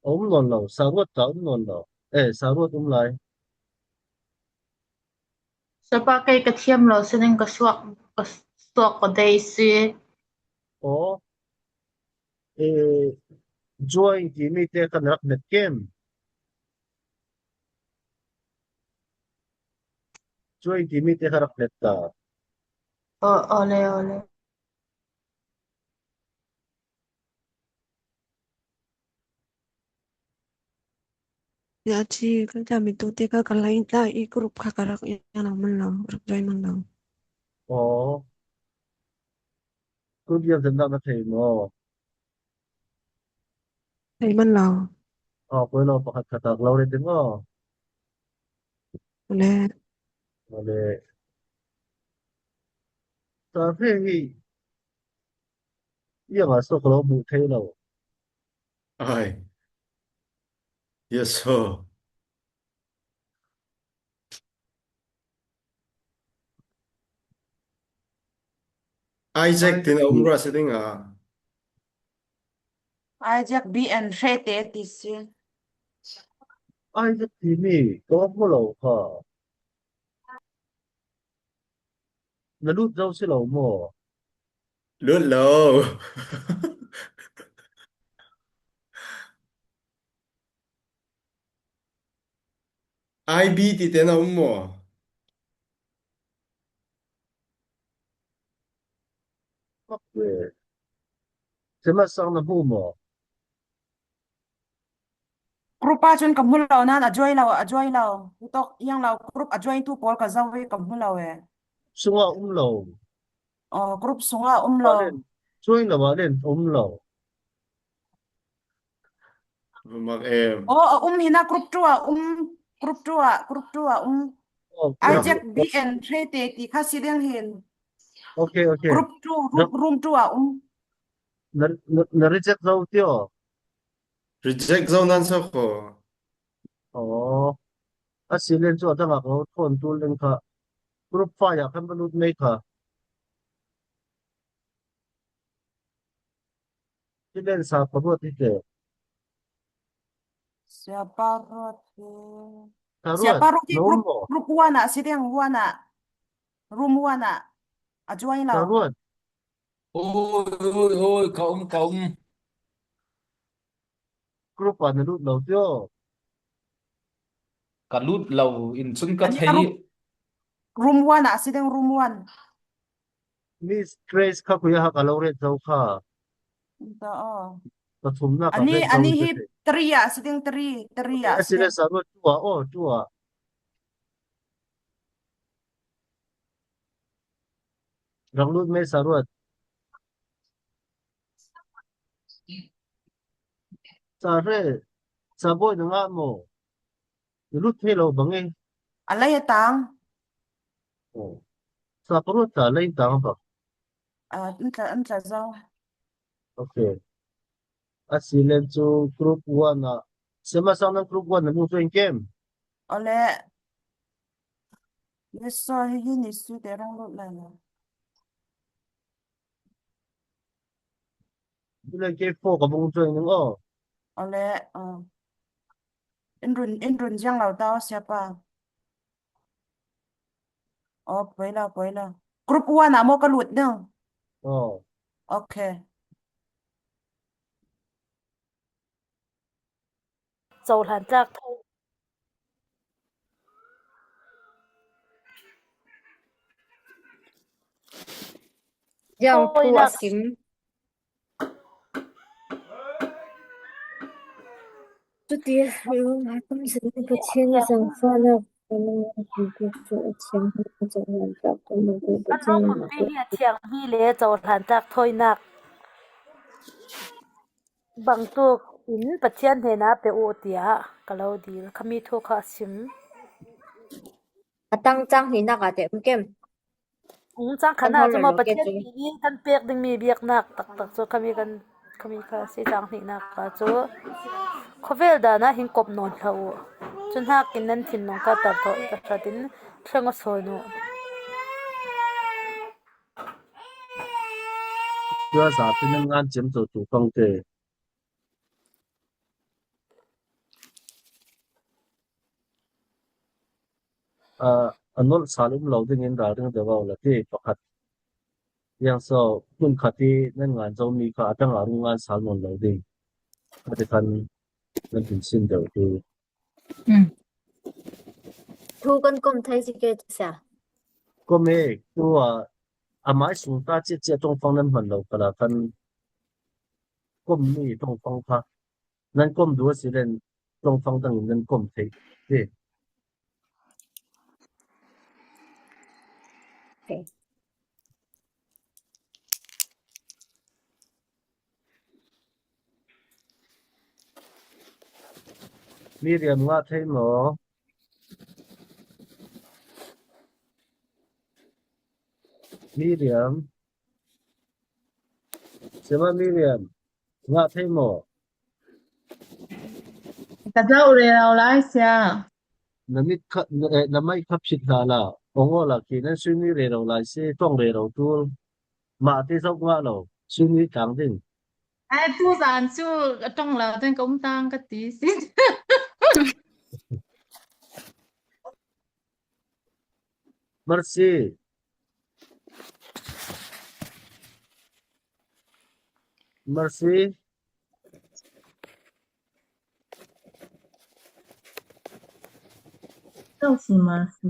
A um nawn lo, Saruat ka um nawn lo. Eh, Saruat um lai. Sapa kei ka thiam lo, sining ka suak, ka suak ka dei si. Aw. Eh, join ti mi te kan rak met kem. Join ti mi te kan rak met ta. Aw, aw le, aw le. Ya ci, ka jam itu te ka kalai ta i group ka karak ya nang man lo, rak join man lo. Aw. Group ya zan na thei maw? Thei man lo. Aw, poi lo pakhat khat tak lo re ding aw. Le. Le. Sa fe hi. Ia nga so ka lo mu thei lo. Ai. Yes, so. Isaac tin a um ra si ding a. Isaac B N hre te ti si. Isaac ti mi ka um lo kha. Na lut zo si lo maw? Lut lo. I B ti te na um maw? Sema sang na hmu maw? Group a cun ka hmu lo nan a join lo, a join lo. Utok iang lo group a join tu pawl ka zoh i ka hmu lo e. Sunga um lo. Oh, group sunga um lo. Alen, join lo alen um lo. Mak em. Oh, a um hina group two a um, group two a, group two a um. Oh, Isaac B N hre te ti kha si ding hin. Okay, okay. Group two, room, room two a um. Na, na, na reject zo tio. Reject zo nan sa ko. Oh. A si len cu a dang a ko thon tu len kha. Group five a kan balut mai kha. Ti len sa paruat hi te. Sia paruat hi. Sia paruat hi group, group one a si ding one a. Room one a. A join lo. Saruat. Oi, oi, oi, ka um, ka um. Group a na lut lo tio. Ka lut lo in cun ka thei. Room one a si ding room one. Miss Grace kha khuya ha ka lo ret zo kha. Pathumnak a ani, ani hi three a si ding three, three a si ding. Saruat two a, oh, two a. Rang lut mai sa ruat. Sa hre, sa bawi na ngah maw? Na lut thei lo bang e. A lei a tang. Oh. Sa paruat ta lei tang bang. Ah, an tla, an tla zo. Okay. A si len cu group one ah. Sema sang nan group one na mu tuan kem. Ole. Yes, so hi hi ni su te rong lut lai lo. Bule ke fo ka bung join ning o. Ole, uh, in run, in run jiang lo tau siapa. Oh, poi lo, poi lo. Group one ah maw ka lut ding? Oh. Okay. Cohlan tlak tho. Ziang thu a sim. Cuti a hrilh a kum zin Pathian a zangfahnak a nung a hmutu cu a thianghlim a cohlan tlak tho. An rawk umpi hi a thianghlim le cohlan tlak thawinak bangtuk in Pathian hnenah pe uh tiah ka lo dil. Khami thu kha a sim. A tang cang hnihnak ah te um kem? Ung cang khan ah cu maw Pathian nih kan pek dingmi biaknak taktak cu khami kan, khami kha si cang hnihnak kha cu khuavel dan ah hin kawp nawn hlah uh. Cu hnakin nan thinlung ka tar thawh tahratin thleng aw sawn uh. Tua zate nan ngan ciamco tu fangte. A, a nolh sal um lo dingin ralring deuh a la ti pakhat. Yang so, hmun khat i nan ngan zomi kha a tangah rung ngan sal nawn lo ding. A ti khan nan tun sin deuh tu. Thu kan kom thei si ke sia. Kom e, tu a, a mai sung ta cia cia tongfang nan hman lo kala kan kom mi tongfang kha. Nan kom duh a si len tongfang dangin nan kom thei. Ti. Okay. Miriam ngah thei maw? Miriam. Sema Miriam. Ngah thei maw? Ka zoh rero lai sia. Na mit kha, na, eh, na mai kha phit hna la. Ong aw la khi nan suimi rero lai si, tong rero tul. Mah te zoh ngah lo. Suimi tang ding. Ai, tu zan cu a tong lo, ten ka um tang ka ti si. Mercy. Mercy. Mercy, Mercy.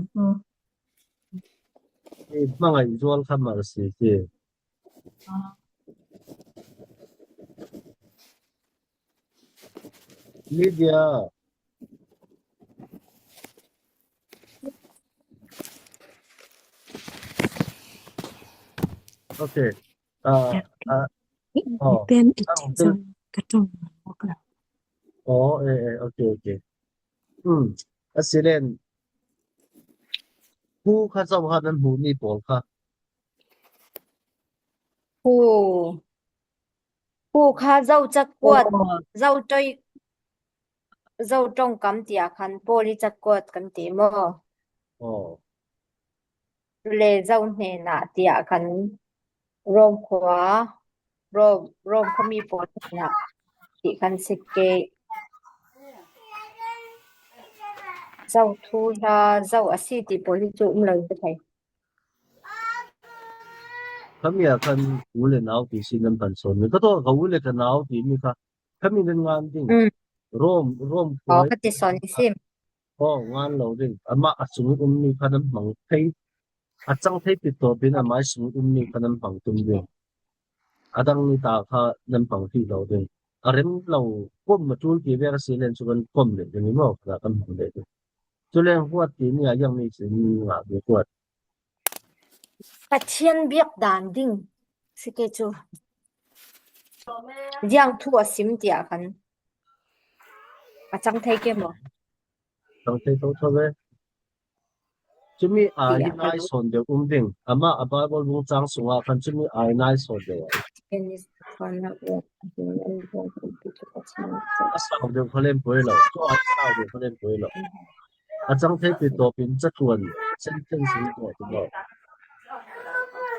Eh, hmangai zual kha Mercy si. Lydia. Okay. Ah, ah, oh. Pen i chin zong ka tong. Oh, eh, eh, okay, okay. Hmm. A si len. Pu kha zoh ha nan hmuh mi pawl kha. Pu. Pu kha zo cakkuat, zo toi, zo ṭongkam tiah khan Pawli cakkuat kan ti maw? Oh. Le zo hnenah tiah khan Rom khua, Rom, Rom khuami pawl hnenah ti khan si ke. Zo thuhla, zo a si ti pawl hi cu um lo ka thei. Khami ah khan u le nau ti si nan hman sawn mi. Ka tawh ka u le ka nau ti mi kha khami nan ngan ding. Mm. Rom, Rom khua. Aw, ka ti sawn i sim. Aw, ngan lo ding. Amah a cung um mi kha nan hmang thei. A cang thei pit tawpin amah sung ummi kha nan hmang tum ding. A dang ni ta kha nan hmang hrih lo ding. A rem lo kom a ṭul ti vek a si len cu kan kom leh ding i maw kha kan hmang leh ding. Cu leng huat ti ni a yang mi si ni ngah ve huat. Pathian biak dan ding si kei chu. Ziang thu a sim tia khan a chang thei ke maw? Chang thei tho tho ve. Chumi ai hi nai sawn deuh um ding. Amah a Bible bung chang sungah khan chumi ai nai sawn deuh. A sau deuh kha lem poi lo. Chu ai sau deuh kha lem poi lo. A chang thei pi tawpin chatuan sentence in tawh tu lo.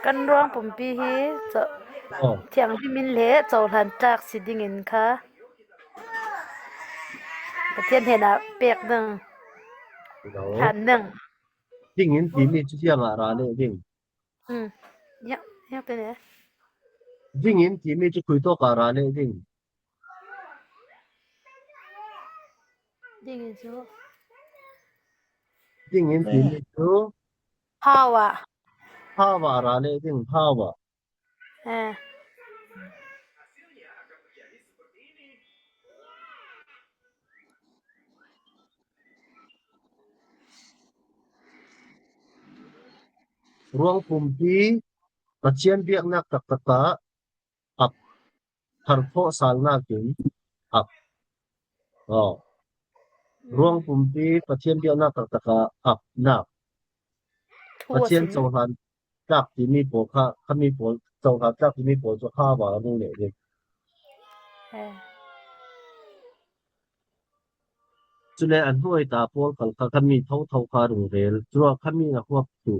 Kan ruang pumpi hi thianghlimin le cohlan tlak si dingin kha Pathian hnenah pek ding. Hlan ding. Dingin timi chu thiangah ra leh ding. Dingin timi chu khuitawkah ra leh ding. Dingin chu. Dingin timi chu. Hau ah. Hau ah ra leh ding, hau ah. Ruang pumpi Pathian biaknak taktakah ap, thar thawh salnakin ap. Aw. Ruang pumpi Pathian biaknak taktakah apnak. Pathian cohlan tlak timi pawl kha, khami pawl, cohlan tlak timi pawl cu kha va a rung leh ding. Cule a hnuai ta pawl khal kha khami thotho kha rung rel. Cua khami a huap tu.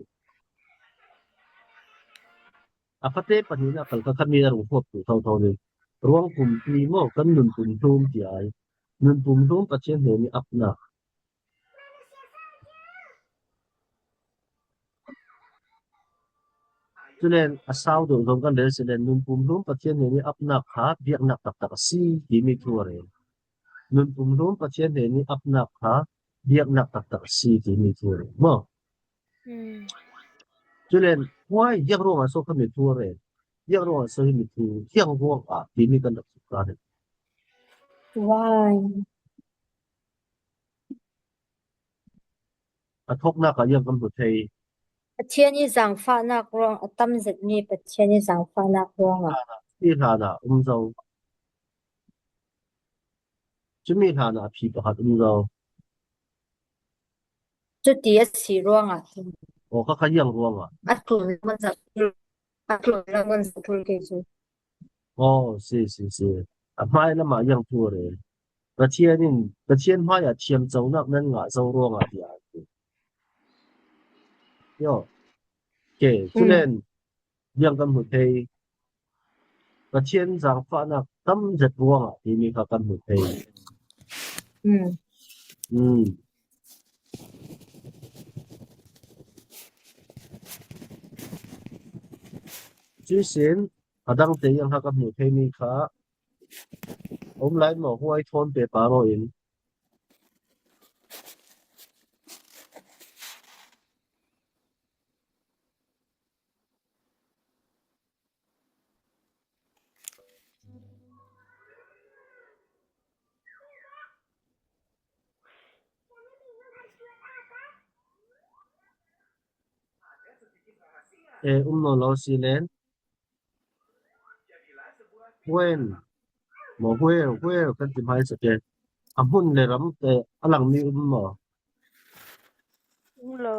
A fate pahnihnak khal kha khami a rung huap tu thotho ding. Ruang pumpi maw, kan nun pumhlum ti ai. Nun pumhlum Pathian hnen i apnak. Culen a sau deuh zong kan rel si len, nun pumhlum Pathian hnen i apnak kha biaknak taktak a si timi thu a rel. Nun pumhlum Pathian hnen i apnak kha biaknak taktak a si timi thu a rel maw? Culen huai ziak ruangah so khami thu a rel. Ziak ruangah so himi thu, ziak ruangah timi kan rak suk ta hi. Why? A thoknak ah ziang kan hmu thei. Pathian i zangfahnak ruang a tam zetmi Pathian i zangfahnak ruangah. Cumi hlanah um zo. Cumi hlanah a phi pakhat um zo. Cuti a si ruangah. Aw, kha kha ziang ruangah. A tlun lamun zak, a tlun lamun zak thul ke cu. Aw, si, si, si. A hmai lamah ziang thu a rel. Pathian in, Pathian hmaiah thiamconak nan ngah zo ruangah tiah a ti. Yo. Okay, culen ziang kan hmu thei. Pathian zangfahnak tam zet ruangah timi kha kan hmu thei. Cuihsin a dangte ziang kha kan hmu theimi kha a um lai maw, huai thawn pehpar aw in. E, um nawn lo si len. Huel, maw huel, huel kan ti hmaisa ke. A hmun le ram te a langmi um maw? Um lo.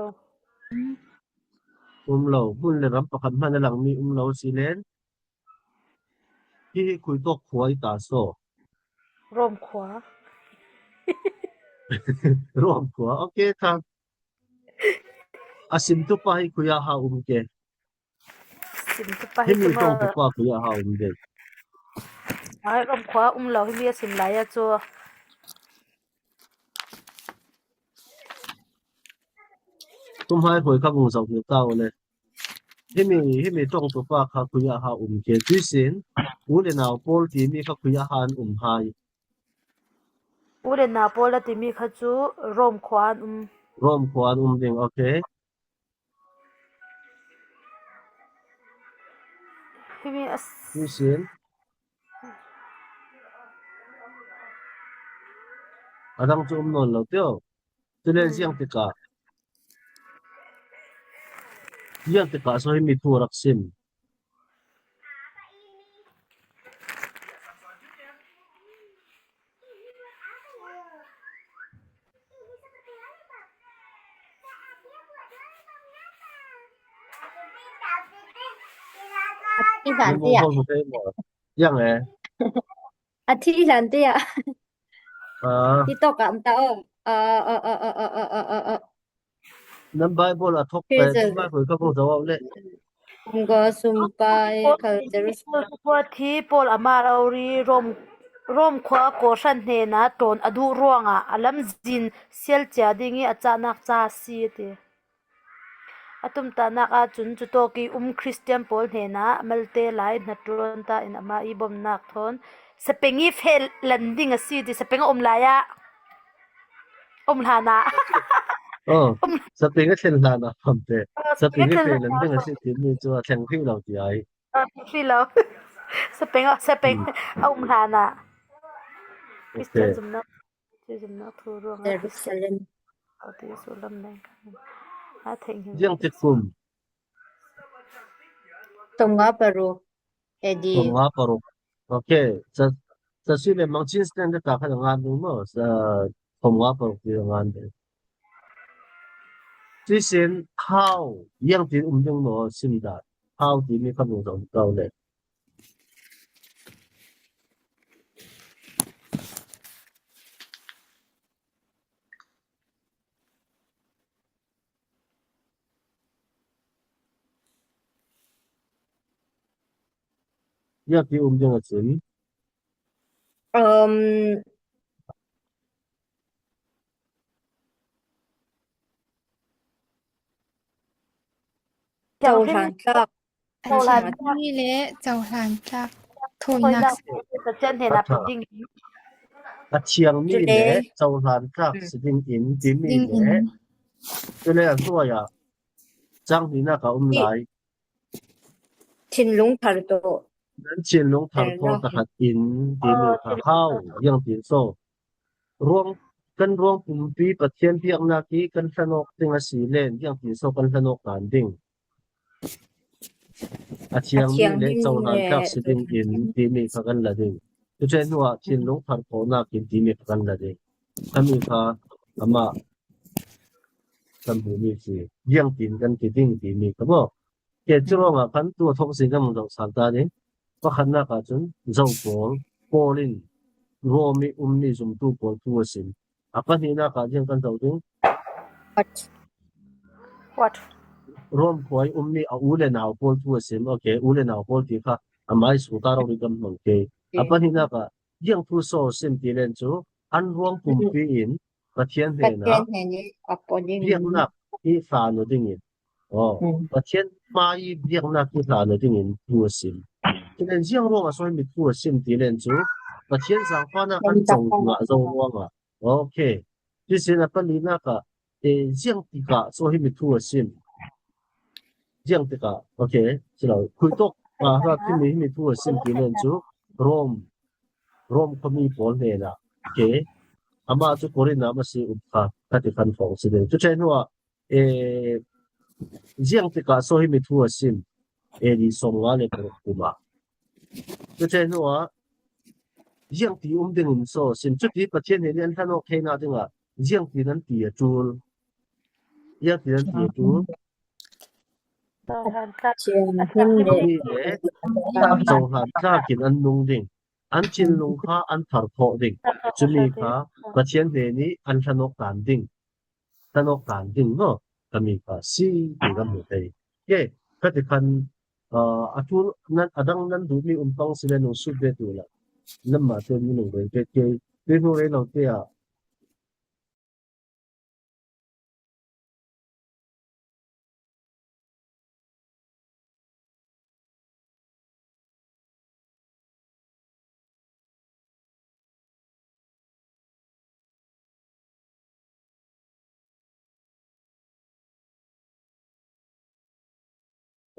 Um lo. Hmun le ram pakhat hman a langmi um lo si len. Hi hi khuitawk khua i ta saw? Rom khua. Rom khua. Okay, tha. A simtu pa hi khui ah ha um ke. Simtu pa hi himi tawngtu pa khui ah ha um ke. Ai, rom khua um lo, himi a sim lai a cu. Tum hai hoi kha vung zauh hnu ta u le. Himi, himi tawngtu pa kha khui ah ha um ke. Tuisin, u le nau pawl timi kha khui ah ha an um hai. U le nau pawl a timi kha cu Rom khua an um. Rom khua an um ding, okay. Himi a s- Tuisin. A dang cu um nawn lo tio. Cule ziang tikah. Ziang tikah so himi thu a rak sim? A thi hlan te ah. Ziang e. A thi hlan te ah. Ah. Hi tawk ah um ta aw. Ah, ah, ah. Nan Bible a thok pe, nan Bible ka vung zo le. Kum ga sum pai khal Jerusalem. Khua thi Paul amah lo ri Rom, Rom khua kawhhran hnena tawn a duh ruangah a lamzin sial cia ding i a cahnak ca a si a ti. A tumtahnak ahcun cutawk i um Khristian pawl hnenah malte lai hnattuan ta in amah i bawmhnak thawn sapeng i feh lan ding a si ti, sapeng a um lai ah, um hlan ah. Oh, sapeng a thlen hlan ah, famte. Oh, sapeng a thlen hlan ding a si timi cu a thleng hrih lo ti ai. Oh, hrih lo. Sapeng, sapeng a um hlan ah. Khristian zumnak, zumnak thu ruang ah Jerusalem. Ziang tik kum? Thong nga paruk A D. Thong nga paruk. Okay. Sa, sa si le mang Chin standard ta khan a ngan ding maw? Sa thong nga paruk ti a ngan ding. Sisin how, ziang tin um ding maw, sim dan. How timi kha vung zo kau le. Ziang ti um ding a cin? Um, cohlan tlak. Cohlan tlak. A thiang mi le cohlan tlak thawinak si. Pathian hnenah pe ding. A thiang mi le cohlan tlak si ding in timi le. Cule a hnuai ah cang hlinak a um lai. Thinlung thar tawh. Nan thinlung thar thaw tahratin timi kha how, ziang tin so. Ruang, kan ruang pumpi Pathian biaknak i kan hlanawk ding a si len, ziang tin so kan hlanawk dan ding. A thiang mi le cohlan tlak si ding in timi kha kan la ding. Cucu hnuah thinlung thar khawhnak in timi kha kan la ding. Kami kha amah kan hmuhmi si, ziang tin kan ti ding timi kha maw? Ke, curuangah khan tu a thawk sin kan zoh sal ta ding. Pakhatnak ah cun zo pawl, Paul in Rom i ummi zumtu pawl thu a sim. A pahnihnak ah ziang kan zoh ding? What? What? Rom khua i ummi a u le nau pawl thu a sim. Okay, u le nau pawl ti kha amai su ta rori kan hmang ke. A pahnihnak ah ziang thu so sim ti len cu an ruang pumpi in Pathian hnenah biaknak i hlan aw dingin, aw, Pathian hmai biaknak i hlan aw dingin thu a sim. Cun ziang ruangah so himi thu a sim ti len cu Pathian zaangfahnak kan co ngah zo ruangah. Okay. Cuihsin a palinak ah, eh, ziang tikah so himi thu a sim? Ziang tikah, okay, si lo. Khuitawk, ah, hra timi himi thu a sim ti len cu Rom, Rom khuami pawl hnenah, okay, amah cu Korin ah a si um kha, kha ti khan fawng si ding. Cucu hnuah, eh, ziang tikah so himi thu a sim? A D sawmnga le paruk kum ah. Cucu hnuah ziang ti um dingin so sim? Cuti Pathian hnen i an hlanawk theinak dingah ziang ti nan ti a ṭul? Ziang ti nan ti a ṭul? Cohlan tlak in an nung ding. An thinlung kha an thar thawh ding. Cumi kha Pathian hnen i an hlanawk dan ding. Hlanawk dan ding maw? Kami kha si ti kan hmu thei. Ke, kha ti khan, ah, a ṭul nan, a dang nan duhmi um pang si le nung sut ve tu la. Nanmah te minung rei ve ke. Tuihnu rei lo te ah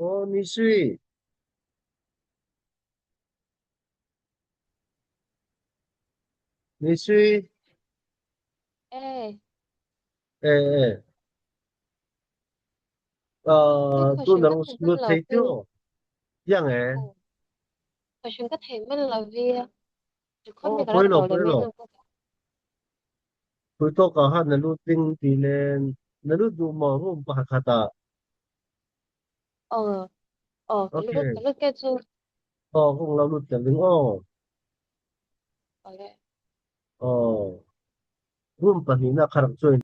Aw, Misui. Misui. Eh. Eh, eh. Aa, tu na lut thei tio. Yang e. Khuaihring ka thei man lo via. Aw, poi lo, poi lo. Khui tawk ah ha na lut ding ti len, na lut duh maw, room pakhat khat ah? Aw, aw, ka lut, ka lut kei chu. Aw, kong lo lut tel ding aw. Aw, room pahnihna kha rak chuai.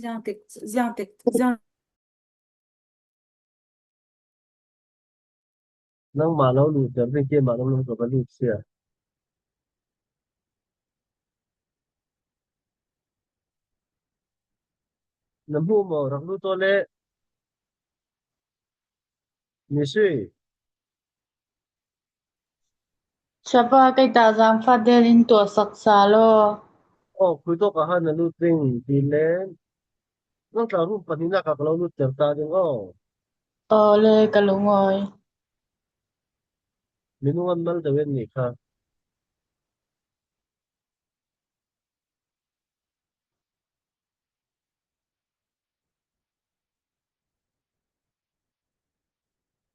Ziang tik, ziang tik, ziang Nangmah lo luhter ding, keimah lo lam ka va lut sia. Na hmuh maw, rak lut aw le. Misui. Siapa, kei ta zangfah del in tuahsak sa law. Aw, khui tawk ah ha na lut ding ti le. Nang tla room pahnihna kha ka lo lutter ta ding aw. Aw le, ka lungawi. Minung an mal deuh en ni kha.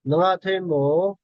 Na ngah thei maw?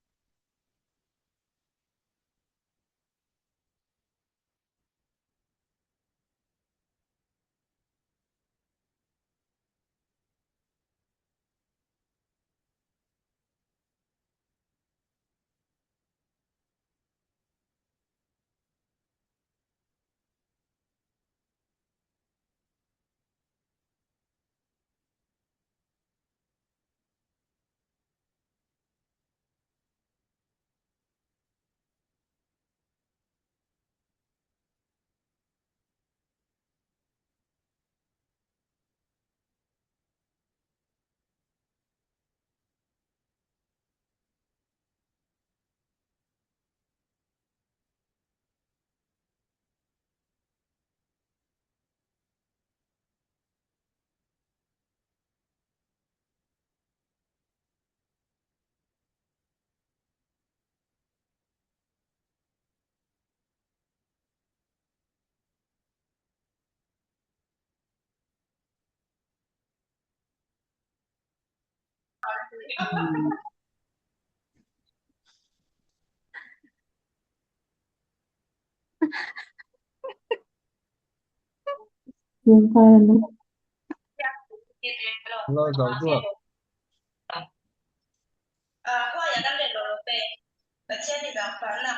Lo zau duak.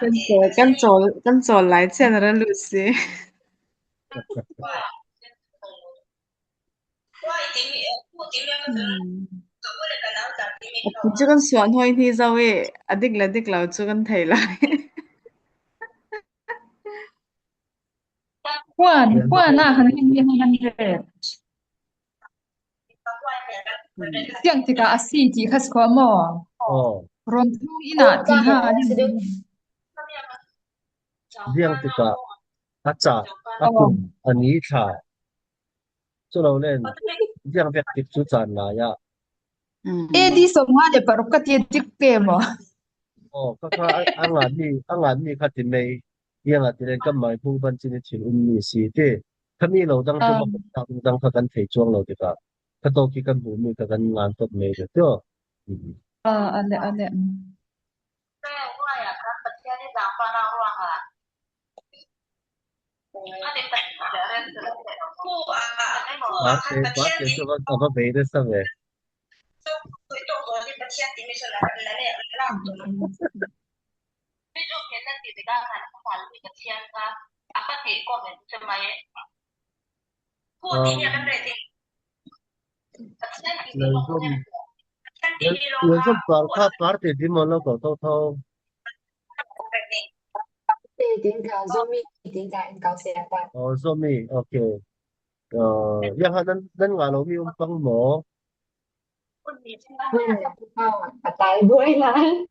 Kan chawl, kan chawl, kan chawl lai chiah na ra lut si. Hmm. A chu kan suah hnuai hni zo i, a dik le dik lo chu kan thei lai. Puan, puan ah khan heng hi hang han ret. Siang tikah a si ti kha si khawh maw? Aw. Rawm thung inn ah ti ha. Siang tikah a chak, a tum, a ni thla. Chu lo len, ziang vek tik chu chan lai ah. Mm. A D sawmnga le paruk ka ti tik te maw? Aw, kha kha a, a ngan mi, a ngan mi kha ti mai. Ziang a ti len ka mai hmung ban chin i thil um mi si ti. Kha mi lo dang chu, ah, ma dang kha kan thei chuang lo tikah. Kha tawk hi kan hmuh mi kha kan ngan tawp mai le tio. Mm. Ah, a le, a le. Mm. Parte, parte chu a va, a va bei resa ve. Ah. Lal zom, lal zom par kha parte ti maw lo ko tho tho. Parte ding kha Zomi, ding kha in kau sia ta. Oh, Zomi, okay. Ah, ya ha nan, nan ngah lo mi um pang maw? Hmm, a tai buai lai.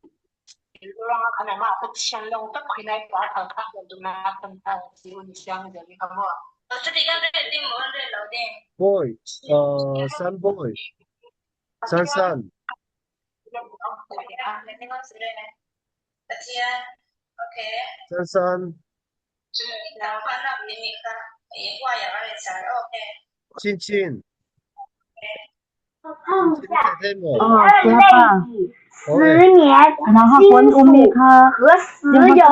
Boy, uh, San boy. San San. San San. Chin Chin. 放下人类体十年金属和石油，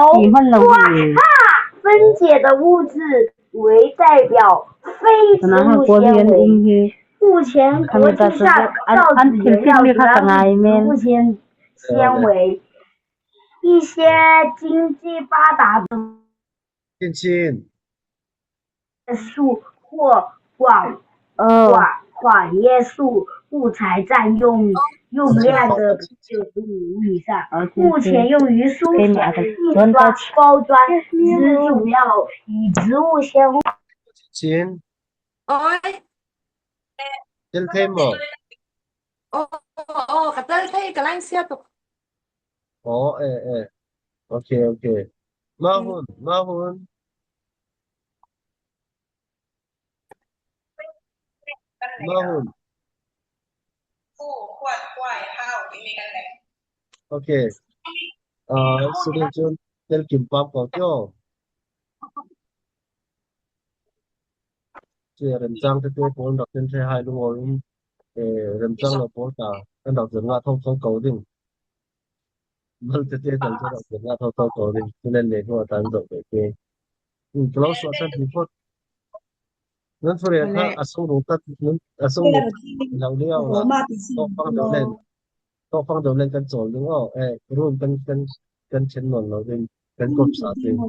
哇，分解的物质为代表非植物纤维。目前国际上造纸原料主要是植物纤维，一些经济发达的树或广广广叶树木材占用用量的百分之五以上。目前用于书写、印刷、包装，主要以植物纤维。 Oi. Tel thei maw? Oh, oh, oh, ka tel thei, ka line sia tuk. Oh, eh, eh. Okay, okay. Mahun, Mahun. Mahun. Okay. Ah, student chun tel kim pam ko kyo. Ci remchang tete pawl rak tin thei hai lungawi in, eh, remchang lo pawl ta kan rak zir ngah thawk thawk ko ding. Bal tete tal chu rak zir ngah thawk thawk ko ding. Tunen le hnu a tan zo tete. Close suah san ti phot. Nan fure kha a sung rung tat, a sung rung lo liau la. Tawk pang deuh len. Tawk pang deuh len kan chawl ding aw. Eh, room kan, kan, kan chen nawn lo ding. Kan kawm sa ding.